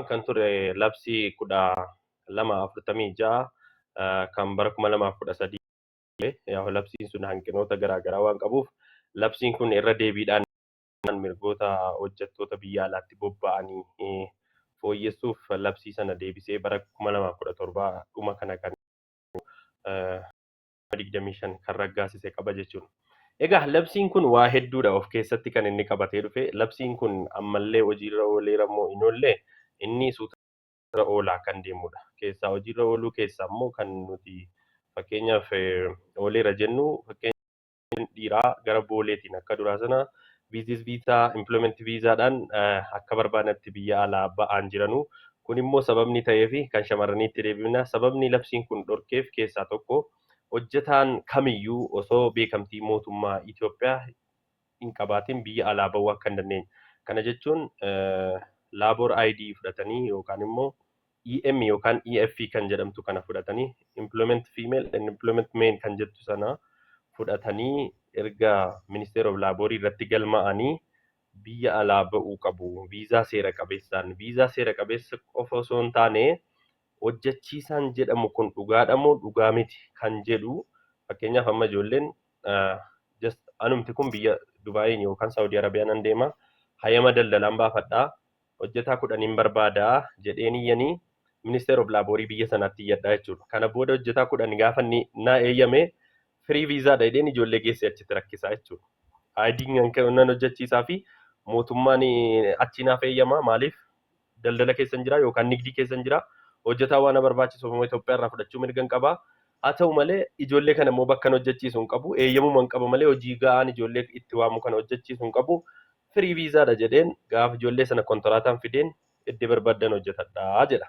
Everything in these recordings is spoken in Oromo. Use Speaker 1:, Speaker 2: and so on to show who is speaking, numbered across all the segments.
Speaker 1: Duraan kan ture labsii 1246 kan bara 2013, labsiin sun hanqinoota garaagaraa waan qabuuf, labsiin kun irra deebiidhaan mirgoota hojjettoota biyya alaatti bobba'anii fooyyessuuf labsii sana deebisee bara 2017 dhuma kana kan 25 kan raggaasise qaba jechuudha. Egaa labsiin kun waa hedduudha of keessatti kan inni qabatee dhufe. Labsiin kun ammallee hojiirra ooleera moo hin oolle? Inni suuta oolaa kan deemudha. Keessaa hojiirra ooluu keessaa immoo kan nuti fakkeenyaaf ooleera jennu, fakkeenya dhiiraa gara Booleetiin akka duraa sana visit visa, employment viizaadhaan akka barbaadanitti biyya alaa ba'aan jiranu. Kun immoo sababni ta'eefi kan shamarraniitti deebina. Sababni labsiin kun dhorkeef keessaa tokko, hojjetaan kamiyyuu osoo beekamtii mootummaa Itoophiyaa hin qabaatin biyya alaa bahuu akka hin dandeenye. Kana jechuun labor ID fudhatanii yookaan immoo EM yookaan EF kan jedhamtu kana fudhatanii, employment female and employment men kan jettu sana fudhatanii, erga Minister of Labor irratti galma'anii biyya alaa ba'uu qabu. Viizaa seera qabeessaan. Viizaa seera qabeessa qofa osoo hin taane, hojjechiisaan jedhamu kun dhugaadha moo dhugaa miti kan jedhu. Fakkeenyaaf amma ijoolleen just anumti kun biyya Dubaayin yookaan Saawudii Arabiyaan nan deema, hayama daldalaan baafadhaa, hojjetaa 10n barbaadaa jedheen iyyanii Minister of Laborii biyya sanaatti iyyadhaa jechuudha. Kana booda hojjetaa 10 gaafa inni naa eeyyame, free viizaadha jedheen ijoollee geessee achitti rakkisaa jechuudha. IDn nan hojjechiisaa fi mootummaan achi naaf eeyyama. Maaliif? Daldala keessa jira yookaan nigdii keessa jira, hojjetaa waan na barbaachisuuf immoo Itoophiyaa irraa fudhachuu mirga hin qaba. Haa ta'u malee ijoollee kana immoo bakka hojjechiisu hin qabu. Eeyyamuma hin qaba malee hojii ga'aan ijoollee itti waamu kana hojjechiisu hin qabu. Free viizaadha jedheen gaafa ijoollee sana kontiraataan fideen iddoo barbaadan hojjetadhaa jedha.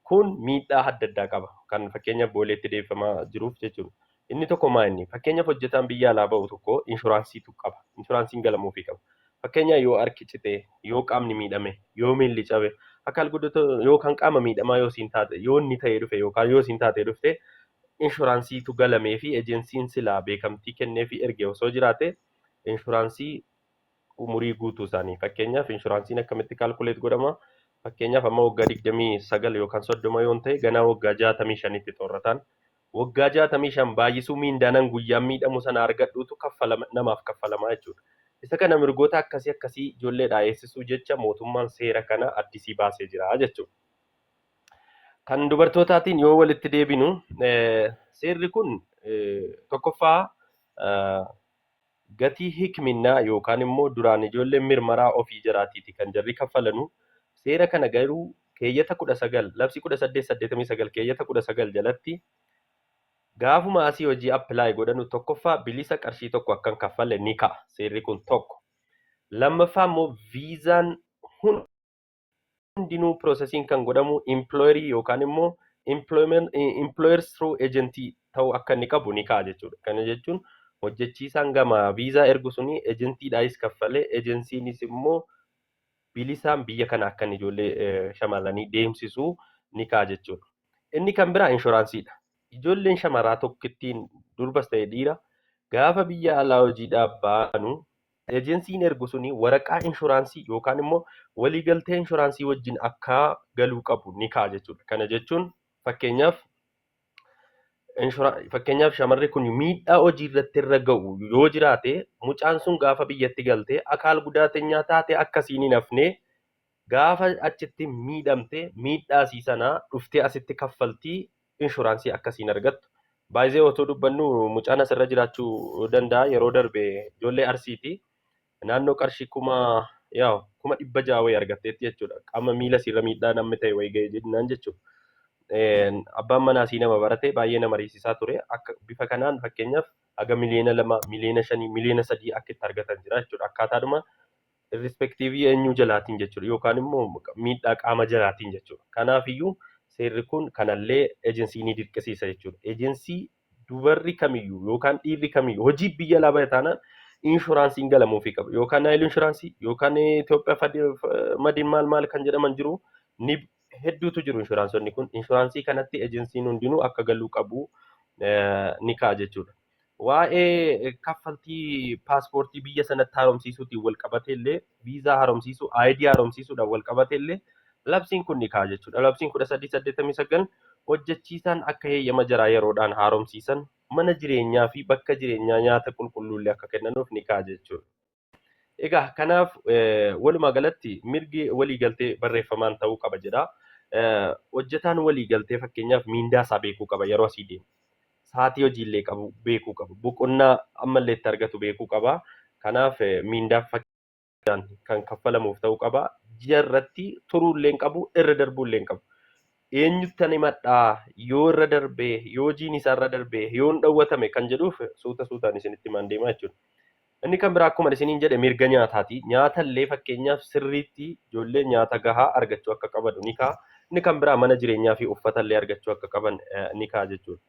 Speaker 1: Kun miidhaa adda addaa qaba. Kan fakkeenyaaf Booleetti deebifamaa jiruuf jechuudha. Inni tokko maa inni? Fakkeenyaaf hojjetaan biyya alaa ba'u tokko inshuraansiitu qaba. Inshuraansiin galamuufii qaba. Fakkeenyaaf yoo harki cite, yoo qaamni miidhame, yoo miilli cabe, akka alguuddota yookaan qaama miidhamaa yoo siin taate, yoo inni ta'ee dhufe yookaan yoo siin taatee dhufte, inshuraansiitu galamee fi ejensiin silaa beekamtii kennee fi erge osoo jiraate, inshuraansii umurii guutuu isaanii. Fakkeenyaaf inshuraansiin akkamitti calculate godhama? Fakkeenyaaf amma waggaa 29 yookaan 30 yoon ta'e, ganaa waggaa 65tti xorrataan. Waggaa 65 baay'isuu miindaanan guyyaan miidhamu sana argadhuutu kaffalama, namaaf kaffalamaa jechuudha. Isa kana mirgoota akkasii akkasii ijoolleedhaa eegsisuu jecha mootummaan seera kana addisii baasee jira jechuudha. Kan dubartootaatiin yoo walitti deebinu, seerri kun tokkoffaa gatii hikminnaa yookaan immoo duraan ijoolleen mirmaraa ofii jiraatiiti kan jarri kaffalanu. Seera kana garuu keeyyata 19, labsii 1889 keeyyata 19 jalatti, gaafuma asii hojii apply godhanu, tokkoffaa bilisa qarshii tokko akka hin kaffalle ni ka'a seerri kun tokko. Lammaffaa immoo viizaan hundinuu processiin kan godhamu employerii yookaan immoo employers through agentii ta'uu akka inni qabu ni ka'a jechuudha. Kana jechuun hojjechiisaan gama viizaa ergu suni ejentiidhaayis kaffalee, ejensiinis immoo bilisaan biyya kana akka inni ijoollee shamarranii deemsisu ni ka'a jechuudha. Inni kan biraa inshuraansiidha. Ijoolleen shamaraa tokkittiin, durbas ta'e dhiira, gaafa biyya alaa hojiidhaaf ba'anu ejensiin ergu suni waraqaa inshuraansii yookaan immoo waliigaltee inshuraansii wajjin akka galuu qabu ni ka'a jechuudha. Kana jechuun fakkeenyaaf shamarri kun miidhaa hojii irratti irra ga'u yoo jiraate, mucaan sun gaafa biyyatti galtee akaal gudaatenyaa taate akkasiin hin hafne, gaafa achitti miidhamte miidhaa isii sanaa dhuftee asitti kaffaltii inshuraansii akkasiin argattu. Baay'ee otoo dubbannu mucaan asirra jiraachuu danda'a. Yeroo darbe ijoollee Arsiiti. Naannoo qarshii yaa 600,000 wayii argatteetti jechuudha. Qaama miila isiirra miidhaa namni ta'e wayii ga'e jennaan jechuudha. Abbaan manaa isii nama barate, baay'ee nama riisisaa ture. Akka bifa kanaan fakkeenyaaf haga miliyoona 2, miliyoona 5, miliyoona 3 akka itti argatan jira jechuudha. Akkaataadhuma irrespective eenyuu jalaatiin jechuudha yookaan immoo miidhaa qaama jalaatiin jechuudha. Kanaafiyyuu seerri kun kanallee ejensii ni dirqisiisa jechuudha. Ejensii dubarri kamiyyuu yookaan dhiirri kamiyyuu hojii biyya alaa bahe taanaan inshuraansiin galamuufii qaba. Yookaan Naayil inshuraansii yookaan Itoophiyaa madiin maal maal kan jedhaman jiru, ni hedduutu jiru inshuraansonni kun. Inshuraansii kanatti ejensiin hundinuu akka galuu qabu ni ka'a jechuudha. Waa'ee kaffaltii paaspoortii biyya sanatti haaromsiisuutiin wal qabatee illee, viizaa haaromsiisuu, ID haaromsiisuudhaan wal qabatee illee, Labsiin kun ni kaa'a jechuudha. Labsiin 1389 hojjechiisaan akka heeyyama jaraa yeroodhaan haaromsiisan, mana jireenyaa fi bakka jireenyaa nyaata qulqulluullee akka kennanuuf ni kaa'a jechuudha. Egaa kanaaf walumaa galatti mirgi waliigaltee barreeffamaan ta'uu qaba jedha. Hojjetaan waliigaltee fakkeenyaaf miindaa isaa beekuu qaba yeroo asii deemu. Sa'aatii hojiillee qabu beekuu qaba. Boqonnaa ammallee itti argatu beekuu qaba. Kanaaf miindaa kan kaffalamuuf ta'uu qaba. Ji'a irratti turuullee hin qabu, irra darbuullee hin qabu. Eenyuttan himadhaa yoo irra darbee, yoo hojiin isaa irra darbee, yoo hin dhowwatame kan jedhuuf suuta suutaan isinitti himaan deemaa jechuudha. Inni kan biraa akkuma isiniin jedhe mirga nyaataati. Nyaata illee fakkeenyaaf sirriitti ijoolleen nyaata gahaa argachuu akka qaban ni kaa'a. Inni kan biraa mana jireenyaa fi uffata illee argachuu akka qaban ni kaa'a jechuudha.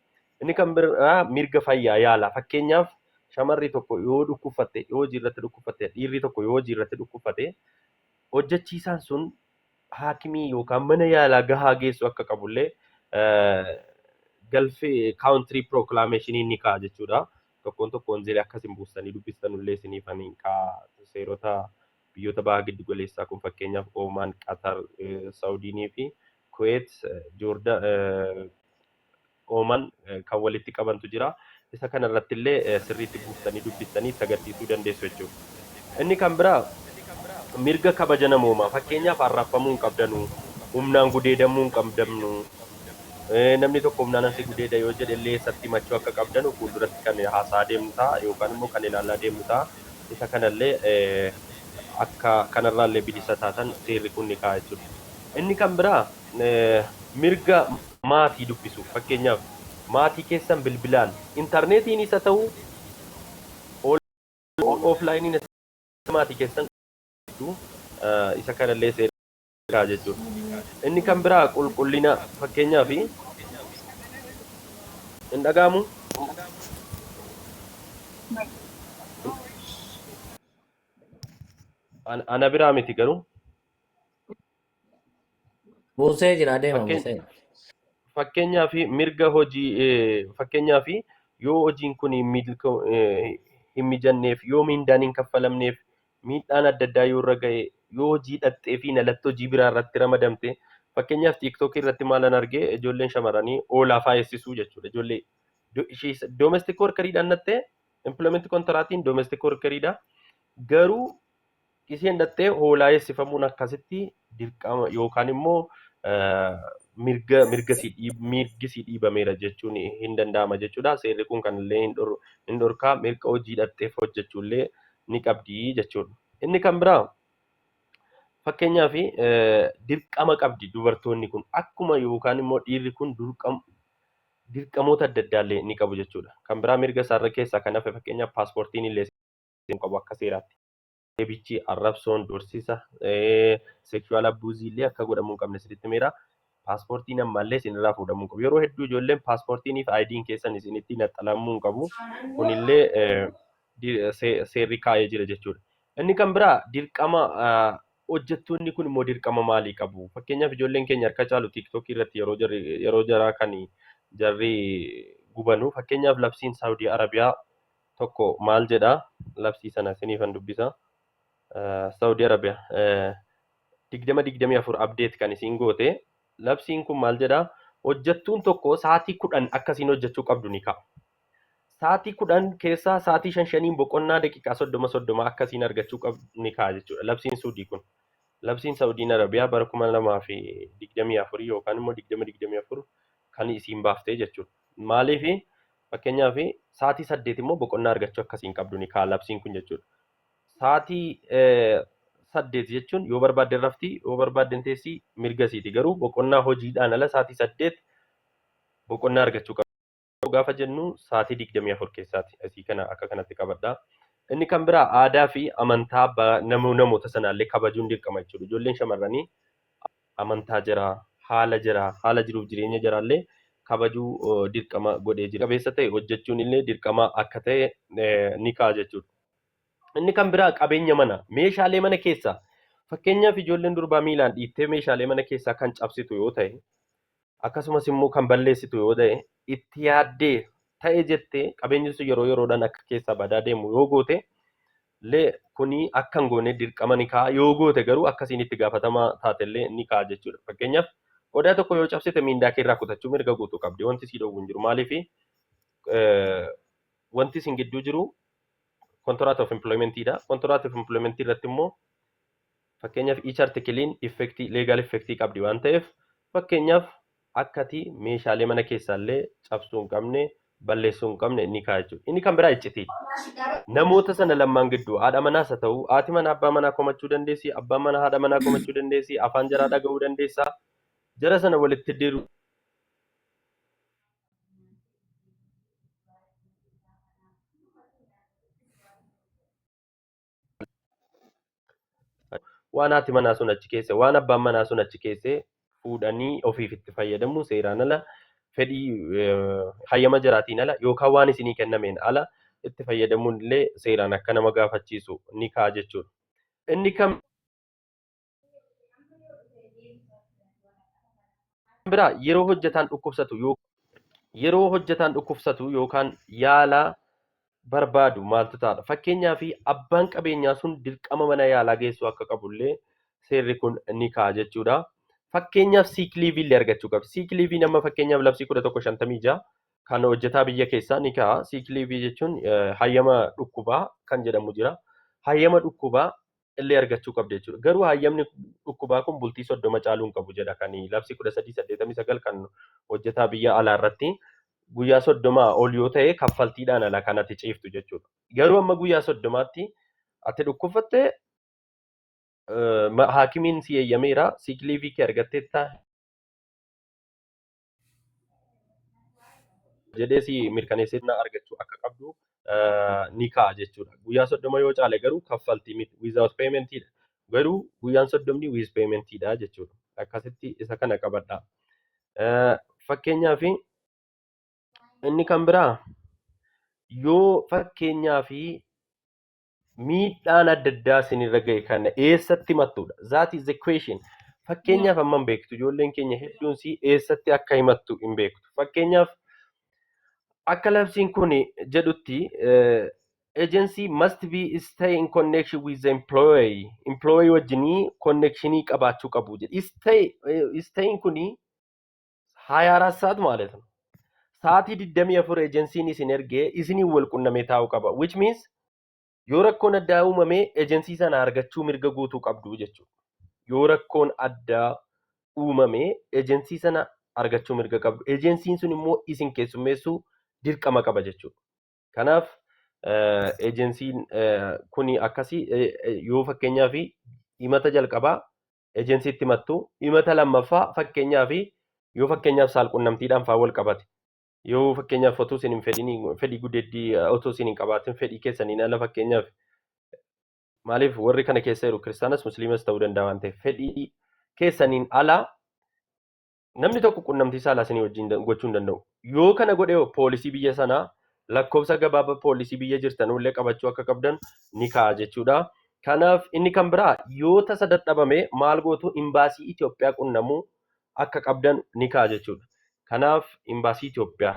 Speaker 1: Inni kan biraa mirga fayyaa yaala. Fakkeenyaaf shamarri tokko yoo dhukkubfatte, yoo hojii irratti dhukkubfatte, dhiirri tokko yoo hojii irratti dhukkubfate, hojjechiisaan sun haakimii yookaan mana yaalaa gahaa geessu akka qabullee Gulf Country Proclamation ni kaa'a jechuudha. Tokkoon tokkoon zeelee akkasin buustanii dubbistanullee isiniif ani kaa'a. Seerota biyyoota baha giddu galeessaa kun fakkeenyaaf Oomaan, Qatar, Saawudiinii fi Kuweet, Joorda, Oomaan kan walitti qabantu jira. Isa kanarratti illee sirriitti buuftanii dubbistanii itti agarsiisuu dandeessu jechuudha. Inni kan biraa mirga kabaja namoomaa, fakkeenyaaf arrabfamuu hin qabdanuu, humnaan gudeedamuu hin qabdanuu, namni tokko humnaan asii gudeeda yoo jedhe illee isatti himachuu akka qabdanu fuulduratti kan haasaa deemnu ta'a yookaan immoo kan ilaalaa deemnu ta'a. Isa kanallee akka kanarraallee bilisa taatan seerri kun ni kaa'a jechuudha. Inni kan biraa mirga maatii dubbisu, fakkeenyaaf maatii keessan bilbilaan intarneetiin isa ta'u offlineiin maatii keessan isa kanallee seerri kaa'a jechuudha. Inni kan biraa qulqullina, fakkeenyaaf hin dhaga'amu. Ana biraa miti garuu.
Speaker 2: Buusee jira, adeema buusee.
Speaker 1: Fakkeenyaaf mirga hojii, fakkeenyaaf yoo hojiin kun hin mijanneef, yoo miindaan hin kaffalamneef, miidhaan adda addaa yoo irra ga'e, yoo hojii dhaxxee fi alatti hojii biraa irratti ramadamte, fakkeenyaaf TikTokii irratti maalan argee, ijoolleen shamarranii oolaa faayessisuu jechuudha. Ijoollee domestic workeriidhaan nattee employment contractiin domestic workeriidha. Garuu isheen dhaxxee hoolaa eessifamuun akkasitti dirqama yookaan immoo mirga sii dhiibameera jechuun hin danda'ama jechuudha. Seerri kun kanallee hin dhorkaa, mirga hojii dhaxxeef hojjechuullee ni qabdi jechuudha. Inni kan biraa fakkeenyaaf dirqama qabdi dubartoonni kun akkuma yookaan immoo dhiirri kun dirqamoota adda addaallee ni qabu jechuudha. Kan biraa mirga isaarra keessaa kan hafe fakkeenyaaf paaspoortiin illee qabu akka seeraatti. Reebichi, arrabsoon, dorsisa, sexual abuseii illee akka godhamuu hin qabne sirriitti meera. Paaspoortiin ammallee isinirraa fuudhamuu hin qabu. Yeroo hedduu ijoolleen paaspoortiinii fi IDn keessan isinitti naxxalamuu hin qabu. Kunillee seerri kaa'ee jira jechuudha. Inni kan biraa dirqama hojjettoonni kun immoo dirqama maalii qabu? Fakkeenyaaf ijoolleen keenya harka caalu TikTokii irratti yeroo jarri yeroo jaraa kan jarri gubanu, fakkeenyaaf labsiin Saawudii Arabiyaa tokko maal jedhaa? Labsii sana isiniifan dubbisa. Saawudii Arabiyaa 2024 update kan isiin goote labsiin kun maal jedhaa? Hojjettuun tokko sa'aatii 10 akkasiin hojjechuu qabdu ni ka'a. Sa'aatii 10 keessaa sa'aatii shan shaniin boqonnaa daqiiqaa 30 30 akkasiin argachuu qabdu ni ka'a jechuudha. Labsiin Suudii kun. Labsiin Saawudiin Arabiyaa bara 2024 yookaan immoo 2024 kan isiin baaftee jechuudha. Maaliif, fakkeenyaaf sa'aatii 8 immoo boqonnaa argachuu akkasiin qabdu ni ka'a labsiin kun jechuudha. Sa'aatii 8 jechuun yoo barbaadde rafti, yoo barbaadde teessi, mirga isiiti, garuu boqonnaa hojiidhaan ala sa'aatii 8 boqonnaa argachuu qabdu. Gaafa jennu sa'aatii 24 keessaati. Asii kana akka kanatti qabadha. Inni kan biraa aadaa fi amantaa namoota sanaallee kabajuun dirqama jechuudha. Ijoolleen shamarranii amantaa jira, haala jira, haala jiruuf jireenya jiraallee kabajuu dirqama godhee jira. Qabeessa ta'e hojjechuun illee dirqama akka ta'e ni ka'a jechuudha. Inni kan biraa qabeenya mana, meeshaalee mana keessaa. Fakkeenyaaf ijoolleen durbaa miilaan dhiittee meeshaalee mana keessaa kan cabsitu yoo ta'e, akkasumas immoo kan balleessitu yoo ta'e, itti yaaddee ta'e jettee qabeenyi sun yeroo yeroodhaan akka keessaa badaa deemu yoo goote, Illee kuni akka hin goone dirqama ni kaa'a. Yoo goote garuu akkasiin itti gaafatamaa taatellee ni kaa'a jechuudha. Fakkeenyaaf, qodaa tokko yoo cabsite miindaa kee irraa kutachuu mirga guutuu qabdi. Wanti si dhoowwu hin jiru. Maaliif? Wanti isin gidduu jiru contract of employmentidha. Contract of employment irratti immoo fakkeenyaaf each articlein effectii, legal effectii qabdi waan ta'eef, fakkeenyaaf akkati meeshaalee mana keessaallee cabsuu hin qabne, balleessuu hin qabne ni kaa'a jechuudha. Inni kan biraa iccitiidha. Namoota sana lamaan gidduu haadha manaas haa ta'u, haati manaa abbaa manaa komachuu dandeessi, abbaan manaa haadha manaa komachuu dandeessi, afaan jaraa dhaga'uu dandeessa. Jara sana walitti diru waan haati manaa sun achi keesse, waan abbaan manaa sun achi keesse fuudhanii ofiif itti fayyadamuun seeraan ala, fedhii hayyama jaraatiin ala yookaan waan isinii kennameen ala itti fayyadamuun illee seeraan akka nama gaafachiisu ni kaa'a jechuudha. Inni kan biraa yeroo hojjetaan dhukkubsatu yookaan yaala barbaadu maaltu ta'a? Fakkeenyaaf, abbaan qabeenyaa sun dirqama mana yaalaa geessuu akka qabullee seerri kun ni kaa'a jechuudha. Fakkeenyaaf, sick leave illee argachuu qabdi. Sick leave nama fakkeenyaaf labsii 1156 kan hojjetaa biyya keessaa ni kaa'a. Sick leave jechuun hayyama dhukkubaa kan jedhamu jira. Hayyama dhukkubaa illee argachuu qabdi jechuudha. Garuu hayyamni dhukkubaa kun bultii 30 caaluu hin qabu jedha kan labsii 1389 kan hojjetaa biyya alaa irratti. Guyyaa 30 ol yoo ta'e kaffaltiidhaan ala kan ati ciiftu jechuudha. Garuu amma guyyaa 30tti ati dhukkubfattee, haakimiin si eeyyameera, sick leave kee argatteetta jedhee si mirkaneessee argachuu akka qabdu ni kaa'a jechuudha. Guyyaa 30 yoo caale garuu kaffaltii miti, without paymentidha. Garuu guyyaan 30 with paymentidha jechuudha. Akkasitti isa kana qabadha. Fakkeenyaaf, inni kan biraa yoo fakkeenyaaf miidhaan adda addaa isinirra ga'e kana eessatti himattudha? That is the question. Fakkeenyaaf, amma hin beektu, ijoolleen keenya hedduun si eessatti akka himattu hin beektu. Fakkeenyaaf, akka labsiin kun jedhutti agency must be stay in connection with the employee. Employee wajjinii connectionii qabaachuu qabu jedhe. Staying kuni 24 ሰዓት ማለት ነው። Sa'aatii 24 ejensiin isin ergee isiniin wal qunnamee taa'uu qaba. Which means yoo rakkoon addaa uumame ejensii sana argachuu mirga guutuu qabdu jechuudha. Yoo rakkoon addaa uumame ejensii sana argachuu mirga qabdu. Ejensiin sun immoo isin keessummeessuu dirqama qaba jechuudha. Kanaaf ejensiin kuni akkasii yoo fakkeenyaaf himata jalqabaa ejensiitti himattu, himata lammaffaa fakkeenyaaf yoo fakkeenyaaf saalqunnamtiidhaan faa wal qabate, yoo fakkeenyaaf otoo isin hin fedhiin, fedhii gudeeddii otoo isin hin qabaatin, fedhii keessaniin ala, fakkeenyaaf, maaliif warri kana keessa jiru kiristaanas musliimas ta'uu danda'a waan ta'eef, fedhii keessaniin ala namni tokko qunnamtii saalaa isinii wajjin gochuu hin danda'u. Yoo kana godhe poolisii biyya sanaa, lakkoofsa gabaabaa poolisii biyya jirtanullee qabachuu akka qabdan ni kaa'a jechuudha. Kanaaf inni kan biraa yoo tasa dadhabame maal gootu? Imbaasii Itoophiyaa qunnamuu akka qabdan ni kaa'a jechuudha. Kanaaf imbaasii Itoophiyaa.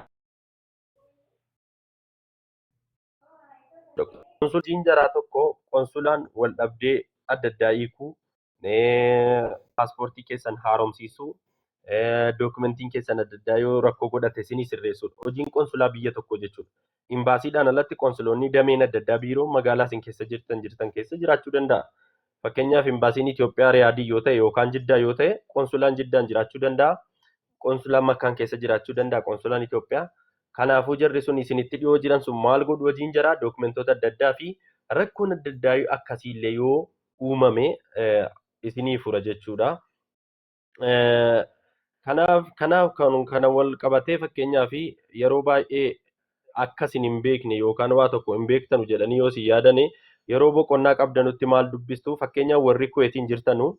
Speaker 1: Qonsuliin jaraa tokko qonsulaan wal dhabdee adda addaa hiikuu, paaspoortii keessan haaromsiisuu, dookumentiin keessan adda addaa yoo rakkoo godhate isinii sirreessuudha. Hojiin qonsulaa biyya tokko jechuudha. Imbaasiidhaan alatti qonsuloonni dameen adda addaa biiroo magaalaa isin keessa jirtan keessa jiraachuu danda'a. Fakkeenyaaf, imbaasiin Itoophiyaa Riyaadii yoo ta'e yookaan Jiddaa yoo ta'e, qonsulaan Jiddaan jiraachuu danda'a. Qonsulaan Makkaan keessa jiraachuu danda'a qonsulaan Itoophiyaa. Kanaafuu jarri sun isinitti dhiyoo jiran sun maal godhu? Hojiin jaraa dookumentoota adda addaa fi rakkoon adda addaa akkasiillee yoo uumame isinii fura jechuudha. Kanaaf kan kana wal qabatee fakkeenyaaf yeroo baay'ee akka isin hin beekne yookaan waa tokko hin beektanu jedhanii yoo isin yaadane, yeroo boqonnaa qabdanutti maal dubbistu? Fakkeenyaaf, warri Kuweetiin jirtanu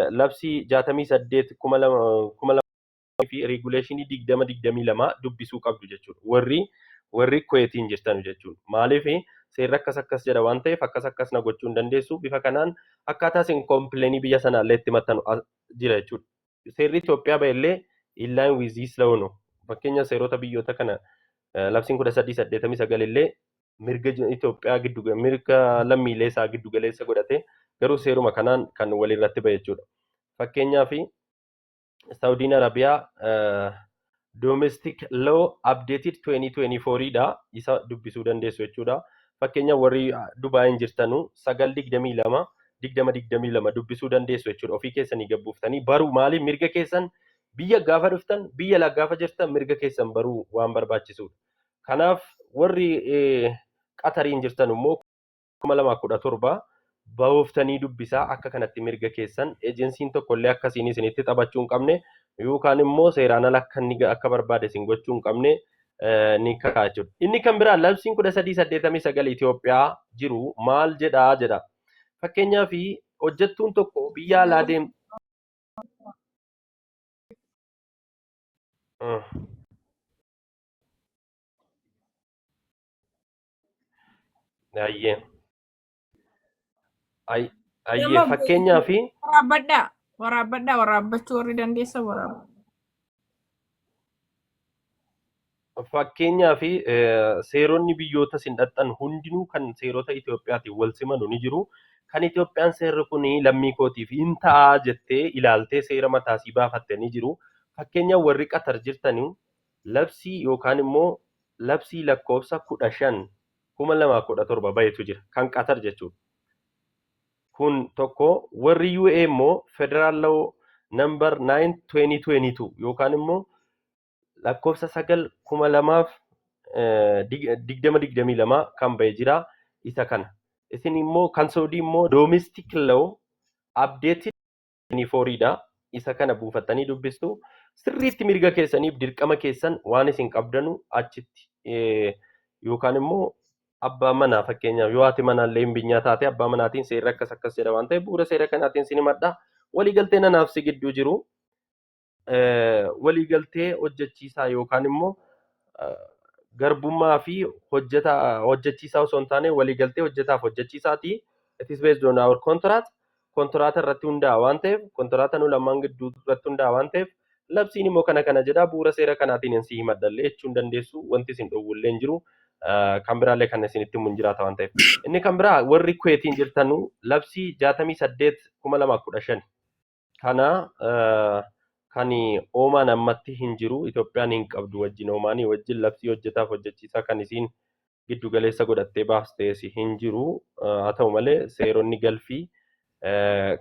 Speaker 1: labsii 68 2000 fi regulation 2022 dubbisuu qabdu jechuudha. Warri Kuweetiin jirtanu jechuudha. Maaliif? Seerri akkas akkas jedha waan ta'eef akkas akkas na gochuu hin dandeessu. Bifa kanaan akkaataa isin complainii biyya sanaallee itti maxxanu jira jechuudha. Seerri Itoophiyaa ba'ellee in line with this law no. Fakkeenya seerota biyyoota kana labsiin 1389 illee Mirga Itoophiyaa giddu mirga lammiilee isaa giddu galeessa godhate garuu seeruma kanaan kan walirratti bahe jechuudha. Fakkeenyaaf, Saawudiin Arabiyaa Domestic Law Updated 2024 dha, isa dubbisuu dandeessu jechuudha. Fakkeenya warri Dubaayin jirtanu 9/22 2022 dubbisuu dandeessu jechuudha. Ofii keessanii gabbuuftanii baruu. Maaliif? Mirga keessan biyya gaafa dhuftan, biyya alaa gaafa jirtan, mirga keessan baruu waan barbaachisuudha. Kanaaf warri Qatariin jirtan immoo 2017 ba'ooftanii dubbisaa. Akka kanatti mirga keessan ejensiin tokkollee akkasiin isinitti taphachuu hin qabne yookaan immoo seeraan ala akka inni akka barbaade isin gochuu hin qabne ni ka'a jechuudha. Inni kan biraa labsiin 1389 Itoophiyaa jiru maal jedhaa jedha. Fakkeenyaaf, hojjettuun tokko biyya alaa deem. Ayyee. Ayyee.
Speaker 3: Nama
Speaker 1: Fakkeenyaaf
Speaker 3: waraabbadhaa. Waraabbadhaa, waraabbachuu warri dandeessan waraabba.
Speaker 1: Fakkeenyaaf, seeronni biyyoota isin dhaqxan hundinuu kan seerota Itoophiyaatiin wal simanu ni jiru. Kan Itoophiyaan seerri kun lammii kootiif hin ta'a jettee ilaaltee seera mataasii baafatte ni jiru. Fakkeenya warri Qatar jirtanii labsii yookaan immoo labsii lakkoofsa 15/2017 bahetu jira. Kan Qatar jechuudha. Kun tokko. Warri UAE immoo Federal Law number 9 2022 yookaan immoo lakkoofsa 9 2022 kan bahe jira isa kana. Isin immoo kan Saudii immoo Domestic Law Updated 24 dha. Isa kana buufattanii dubbistu. Sirriitti mirga keessaniif dirqama keessan waan isin qabdanu achitti yookaan immoo abbaa manaa, fakkeenyaaf yoo haati manaallee hin binyaa taate, abbaa manaatiin seerri akkas akkas jedha waan ta'eef bu'uura seera kanaatiin sin himadha. Waliigaltee nanaaf si gidduu jiru waliigaltee hojjechiisaa yookaan immoo garbummaa fi hojjetaa hojjechiisaa osoo hin taane waliigaltee hojjetaaf hojjechiisaati. It is based on our contract. Kontiraata irratti hundaa'a waan ta'eef, kontiraata nu lamaan gidduu irratti hundaa'a waan ta'eef, labsiin immoo kana kana jedha, bu'uura seera kanaatiin hin si himadhallee jechuu hin dandeessu. Wanti isin dhowwullee hin jiru. Kan biraallee kan isinitti himu hin jiraata waan ta'eef. Inni kan biraa warri Kuweetiin jirtanu labsii 68/2015 kana kan Oomaan ammatti hin jiru, Itoophiyaan hin qabdu wajjin, Oomaanii wajjin labsii hojjetaaf hojjechiisaa kan isiin giddu galeessa godhattee baastees hin jiru. Haa ta'u malee seeronni Galfii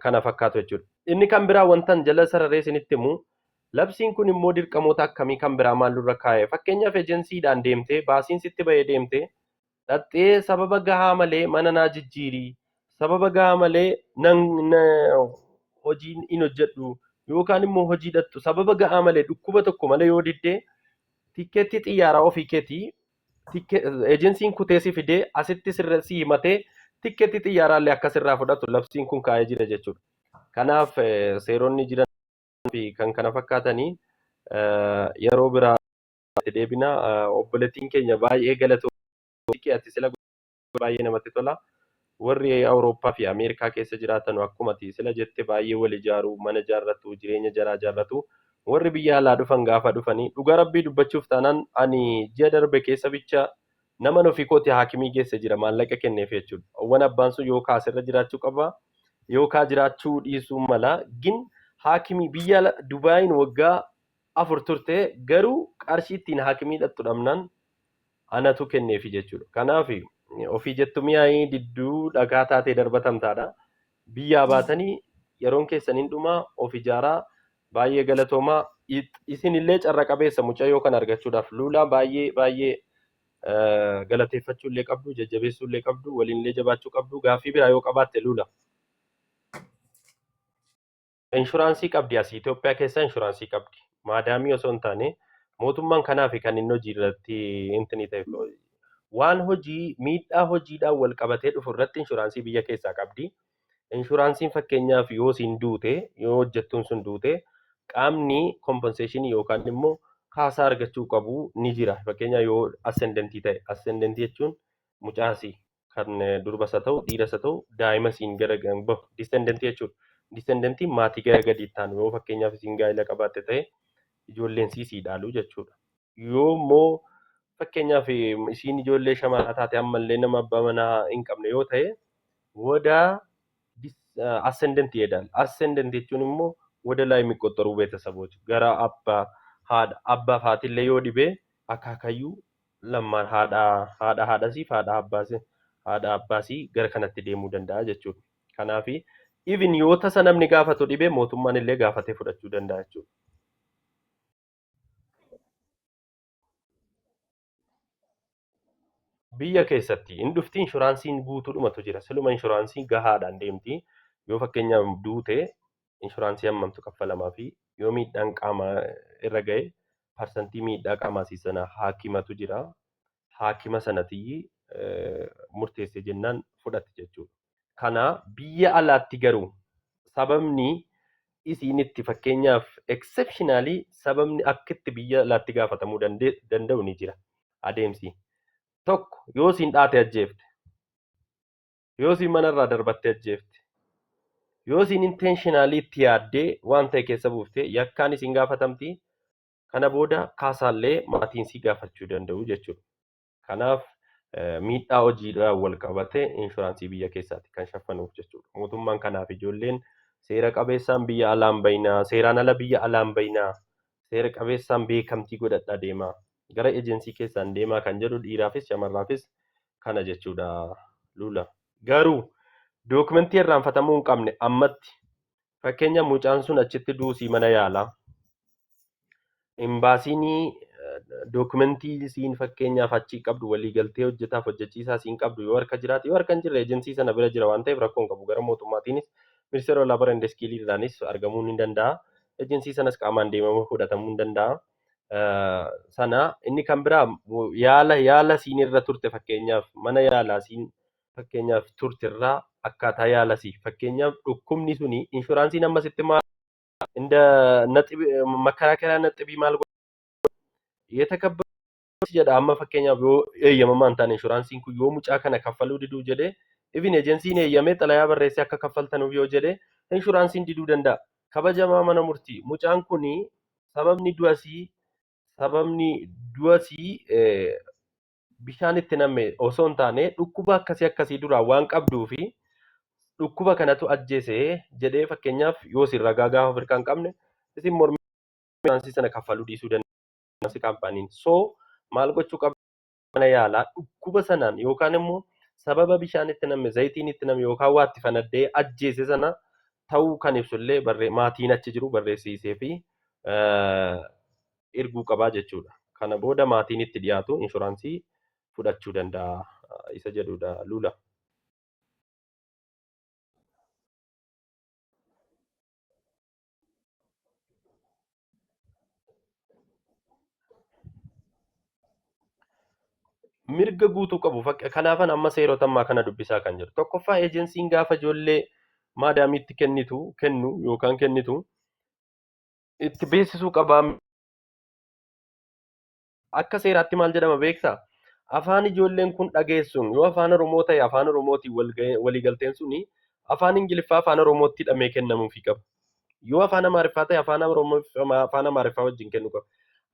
Speaker 1: kana fakkaatu jechuudha. Inni kan biraa wantan jala sararee isinitti himu, labsiin kun immoo dirqamoota akkamii kan biraa maallurra kaa'e? Fakkeenyaaf, ejensiidhaan deemtee, baasiin sitti bahee deemtee dhaxxee, sababa gahaa malee mana naa jijjiirii, sababa gahaa malee nan hojii hin hojjedhu yookaan immoo hojii dhattu sababa gahaa malee dhukkuba tokko malee yoo diddee, tikkeettii xiyyaaraa ofii keetii ejensiin kutee si fidee asitti sirra si himatee tikkeettii xiyyaaraallee akka sirraa fudhatu labsiin kun kaa'ee jira jechuudha. Kanaaf seeronni jiran fi kan kana fakkaatanii yeroo biraa itti deebina. Obboleettiin keenya baay'ee galatoomii, ati sila baay'ee namatti tola. Warri Awurooppaa fi Ameerikaa keessa jiraatan akkuma ati sila jette baay'ee wal ijaaru, mana ijaarratu, jireenya jaraa ijaarratu. Warri biyya alaa dhufan gaafa dhufanii, dhugaa rabbii dubbachuuf taanaan, ani ji'a darbe keessa bicha nama ofii kooti haakimii geesse jira, maallaqa kenneef jechuudha. Wan abbaan sun yookaan asirra jiraachuu qaba yookaan jiraachuu dhiisuu mala. Gin haakimii biyya Dubaayin waggaa 4 turte, garuu qarshii ittiin haakimii dhattu dhabnaan anatu kenneefi jechuudha. Kanaaf ofii jettu mi'aayii didduu dhagaa taatee darbatamtaadha. Biyyaa baatanii yeroon keessan hin dhumaa, of ijaaraa. Baay'ee galatoomaa. Isin illee carra qabeessa mucayyoo kana argachuudhaaf. Luulaa baay'ee baay'ee galateeffachuu illee qabdu, jajjabeessuu illee qabdu, waliin illee jabaachuu qabdu. Gaaffii biraa yoo qabaatte, Luula. Inshuraansii qabdi, asii Itoophiyaa keessa inshuraansii qabdi. Maadaamii osoo hin taane mootummaan kanaaf kan inni hojii irratti intini ta'e waan hojii miidhaa hojiidhaan wal qabatee dhufu irratti inshuraansii biyya keessaa qabdi. Inshuraansiin fakkeenyaaf yoo isiin duute, yoo hojjettuun sun duute, qaamni compensation yookaan immoo kaasaa argachuu qabu ni jira. Fakkeenyaaf yoo ascendantii ta'e, ascendantii jechuun mucaasii kan durbas haa ta'u dhiiras haa ta'u daa'ima isiin gara bahu descendantii jechuudha. Descendantiin maatii gara gadiitti aanu, yoo fakkeenyaaf isiin gaa'ela qabaatte ta'e, ijoolleen sii dhaalu jechuudha. Yoo immoo Fakkeenyaaf isiin ijoollee shamaraa taate ammallee nama abbaa manaa hin qabne yoo ta'e ወደ ascendant ይሄዳል። Ascendant jechuun immoo ወደ ላይ የሚቆጠሩ ቤተሰቦች gara abbaa haadha abbaa faatillee yoo dhibe akaakayyuu lamaan haadha haadha haadhasiif haadha abbaasii haadha abbaasii gara kanatti deemuu danda'a jechuudha. Kanaaf even yoo tasa namni gaafatu dhibe mootummaan illee gaafatee fudhachuu danda'a jechuudha. Biyya keessatti hin dhufti inshuraansiin guutuudhumatu jira. Siluma inshuraansii gahaadhaan deemti. Yoo fakkeenyaaf duute inshuraansii hammamtu kaffalamaa fi yoo miidhaan qaamaa irra ga'e parsantii miidhaa qaamaa sana haakimatu jira. Haakima sanatiyyi murteesse jennaan fudhatti jechuudha. Kana biyya alaatti garuu sababni isiin itti fakkeenyaaf exceptionally sababni akka itti biyya alaatti gaafatamuu danda'u ni jira adeemsi. Tokko yoo isiin dhaate ajjeefte, yoo isiin manarraa darbatte ajjeefte, yoo isiin intentionally itti yaaddee waan ta'e keessa buufte yakkaan isiin gaafatamti. Kana booda kaasaallee maatiin sii gaafachuu danda'u jechuudha. Kanaaf miidhaa hojiidhaan wal qabate inshuraansii biyya keessaati kan shaffanuuf jechuudha. Mootummaan kanaaf ijoolleen seera qabeessaan biyya alaan bayinaa, seeraan ala biyya alaan bayinaa, seera qabeessaan beekamtii godhadhaa deemaa, gara ejensii keessaan deemaa kan jedhu dhiiraafis shamarraafis kana jechuudha lula. Garuu dookumentii irraanfatamuu hin qabne ammatti fakkeenya mucaan sun achitti duusii mana yaalaa. Imbaasiin dookumentii isiin fakkeenyaaf achii qabdu waliigaltee hojjetaaf hojjechiisaa isiin qabdu yoo harka jiraate yoo harka hin jirre ejensii sana bira jira waan ta'eef rakkoo hin qabu. Gara mootummaatiinis ministeera labor and skilliidhaanis argamuu ni danda'a. Ejensii sanas qaamaan deemamuu fudhatamuu ni danda'a. Sana inni kan biraa yaala yaala isiin irra turte fakkeenyaaf mana yaalaa isiin fakkeenyaaf turte irraa akkaataa yaala isii fakkeenyaaf dhukkubni suni inshuraansiin ammasitti maal እንደ ነጥብ መከራከሪያ ነጥብ maal የተከበሩ jedha amma fakkeenyaaf yoo eeyyamamaa hin taane inshuraansiin kun yoo mucaa kana kaffaluu diduu jedhee even ejensiin eeyyamee xalayaa barreessee akka kaffaltanuuf yoo jedhe inshuraansiin diduu danda'a. Kabajamaa mana murtii mucaan kuni sababni du'asii bishaan itti namme osoo hin taane dhukkuba akkasii akkasii duraan waan qabduu fi dhukkuba kanatu ajjeese jedhee fakkeenyaaf yoo isin ragaa gaafa Afrikaa hin qabne isin mormii inshuraansii sana kaffaluu dhiisuu danda'a kaampaaniin. So maal gochuu qaba mana yaalaa dhukkuba sanaan yookaan immoo sababa bishaan itti namme zayitiin itti namme yookaan waa itti fanaddee ajjeese sana ta'uu kan ibsullee barree maatiin achi jiru barreessisee fi erguu qabaa jechuudha. Kana booda maatiin itti dhiyaatu inshuraansii fudhachuu danda'a isa jedhudha lula. Mirga guutuu qabu. Kanaafan amma seerota ammaa kana dubbisaa kan jiru. Tokkoffaa ejensiin gaafa ijoollee maadaamiitti kennitu kennu yookaan kennitu itti beeksisuu qabaa. Akka seeraatti maal jedhama beektaa? Afaan ijoolleen kun dhageessuun yoo afaan Oromoo ta'e afaan Oromootiin waliigalteen suni afaan Ingiliffaa afaan Oromootti hidhamee kennamuufii qaba. Yoo afaan Amaariffaa ta'e afaan Oromoo afaan Amaariffaa wajjin kennuu qaba.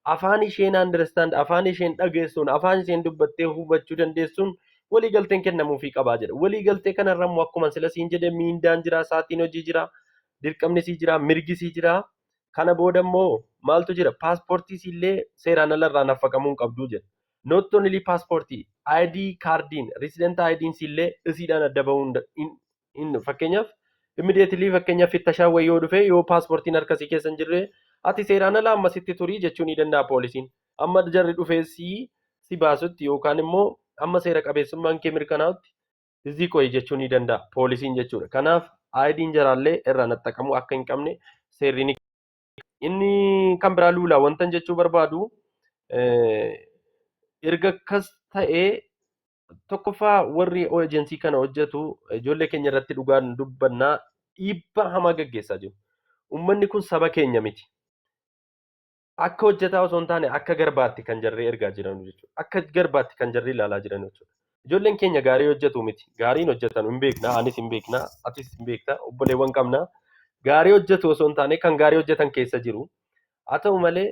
Speaker 1: Afaan isheen understand afaan isheen dhageessuun afaan isheen dubbattee hubachuu dandeessuun waliigalteen kennamuufii qabaa jedha. Waliigaltee kanarra immoo akkuma sila siin jedhe miindaan jira, sa'aatiin hojii jira, dirqamni sii jira, mirgi sii jira. Kana booda immoo maaltu jira? Paaspoortii illee seeraan alarraa naffaqamuu hin qabdu jedha. Not only paaspoortii, ID kaardiin, resident ID'n illee isiidhaan adda bahuu hin fakkeenyaaf immediately fakkeenyaaf fittashaan wayii yoo dhufe yoo paaspoortiin harkasii keessa hin jirre ati seeraan ala ammasitti turii jechuu ni danda'a poolisiin. Amma jarri dhufee si baasutti yookaan immoo amma seera qabeessummaan kee mirkanaa'utti እዚህ ቆይ jechuu ni danda'a poolisiin jechuudha. Kanaaf ID'n jaraallee irraa naxxaqamuu akka hin qabne seerri ni inni kan biraa luulaa wantan jechuu barbaadu erga akkas ta'ee tokkoffaa warri ejensii kana hojjetu ijoollee keenya irratti dhugaan dubbannaa dhiibbaa hamaa gaggeessaa jiru. Uummanni kun saba keenya miti. Akka hojjetaa osoo hin taane akka garbaatti kan jarree ergaa jiran jechuudha. Akka garbaatti kan jarri ilaalaa jiran jechuudha. Ijoolleen keenya gaarii hojjetu miti. Gaariin hojjetan hin beekna, anis hin beekna, atis hin beekta, obboleewwan qabna. Gaarii hojjetu osoo hin taane kan gaarii hojjetan keessa jiru. Haa ta'u malee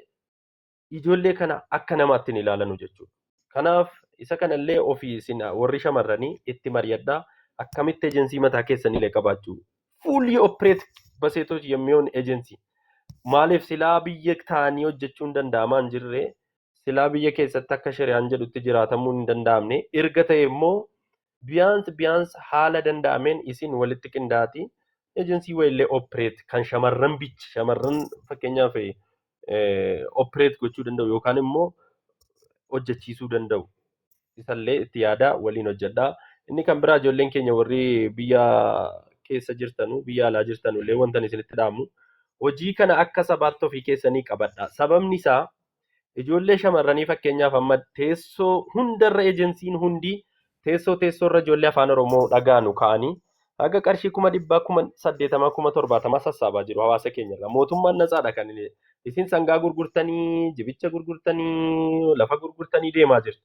Speaker 1: ijoollee kana akka namaatti hin ilaalanu jechuudha. Kanaaf isa kanallee ofii isin warri shamarranii itti mari'adhaa. Akkamitti ejensii mataa keessanillee qabaachuu. Fully operate በሴቶች የሚሆን ኤጀንሲ. Maaliif silaa biyya taa'anii hojjechuun danda'amaa hin jirre, silaa biyya keessatti akka shari'aan jedhutti jiraatamuu hin danda'amne erga ta'e immoo, ቢያንስ ቢያንስ haala danda'ameen isin walitti qindaa'atii ejensii wayillee operate kan shamarran bichi shamarran fakkeenyaaf operate gochuu danda'u yookaan immoo hojjechiisuu danda'u. Isallee itti yaadaa, waliin hojjedhaa. Inni kan biraa, ijoolleen keenya warri biyya keessa jirtanu, biyya alaa jirtanu illee, wantan isinitti dhaamu, hojii kana akka sabaatti ofii keessanii qabadha. Sababni isaa ijoollee shamarranii fakkeenyaaf amma teessoo hundarra, ejensiin hundi teessoo teessoorra ijoollee Afaan Oromoo dhagaanu ka'anii haga qarshii 100,000, 80,000, 70,000 sassaabaa jiru hawaasa keenyarra. Mootummaan natsaadha kan inni. Isin sangaa gurgurtanii, jibicha gurgurtanii, lafa gurgurtanii deemaa jirtu.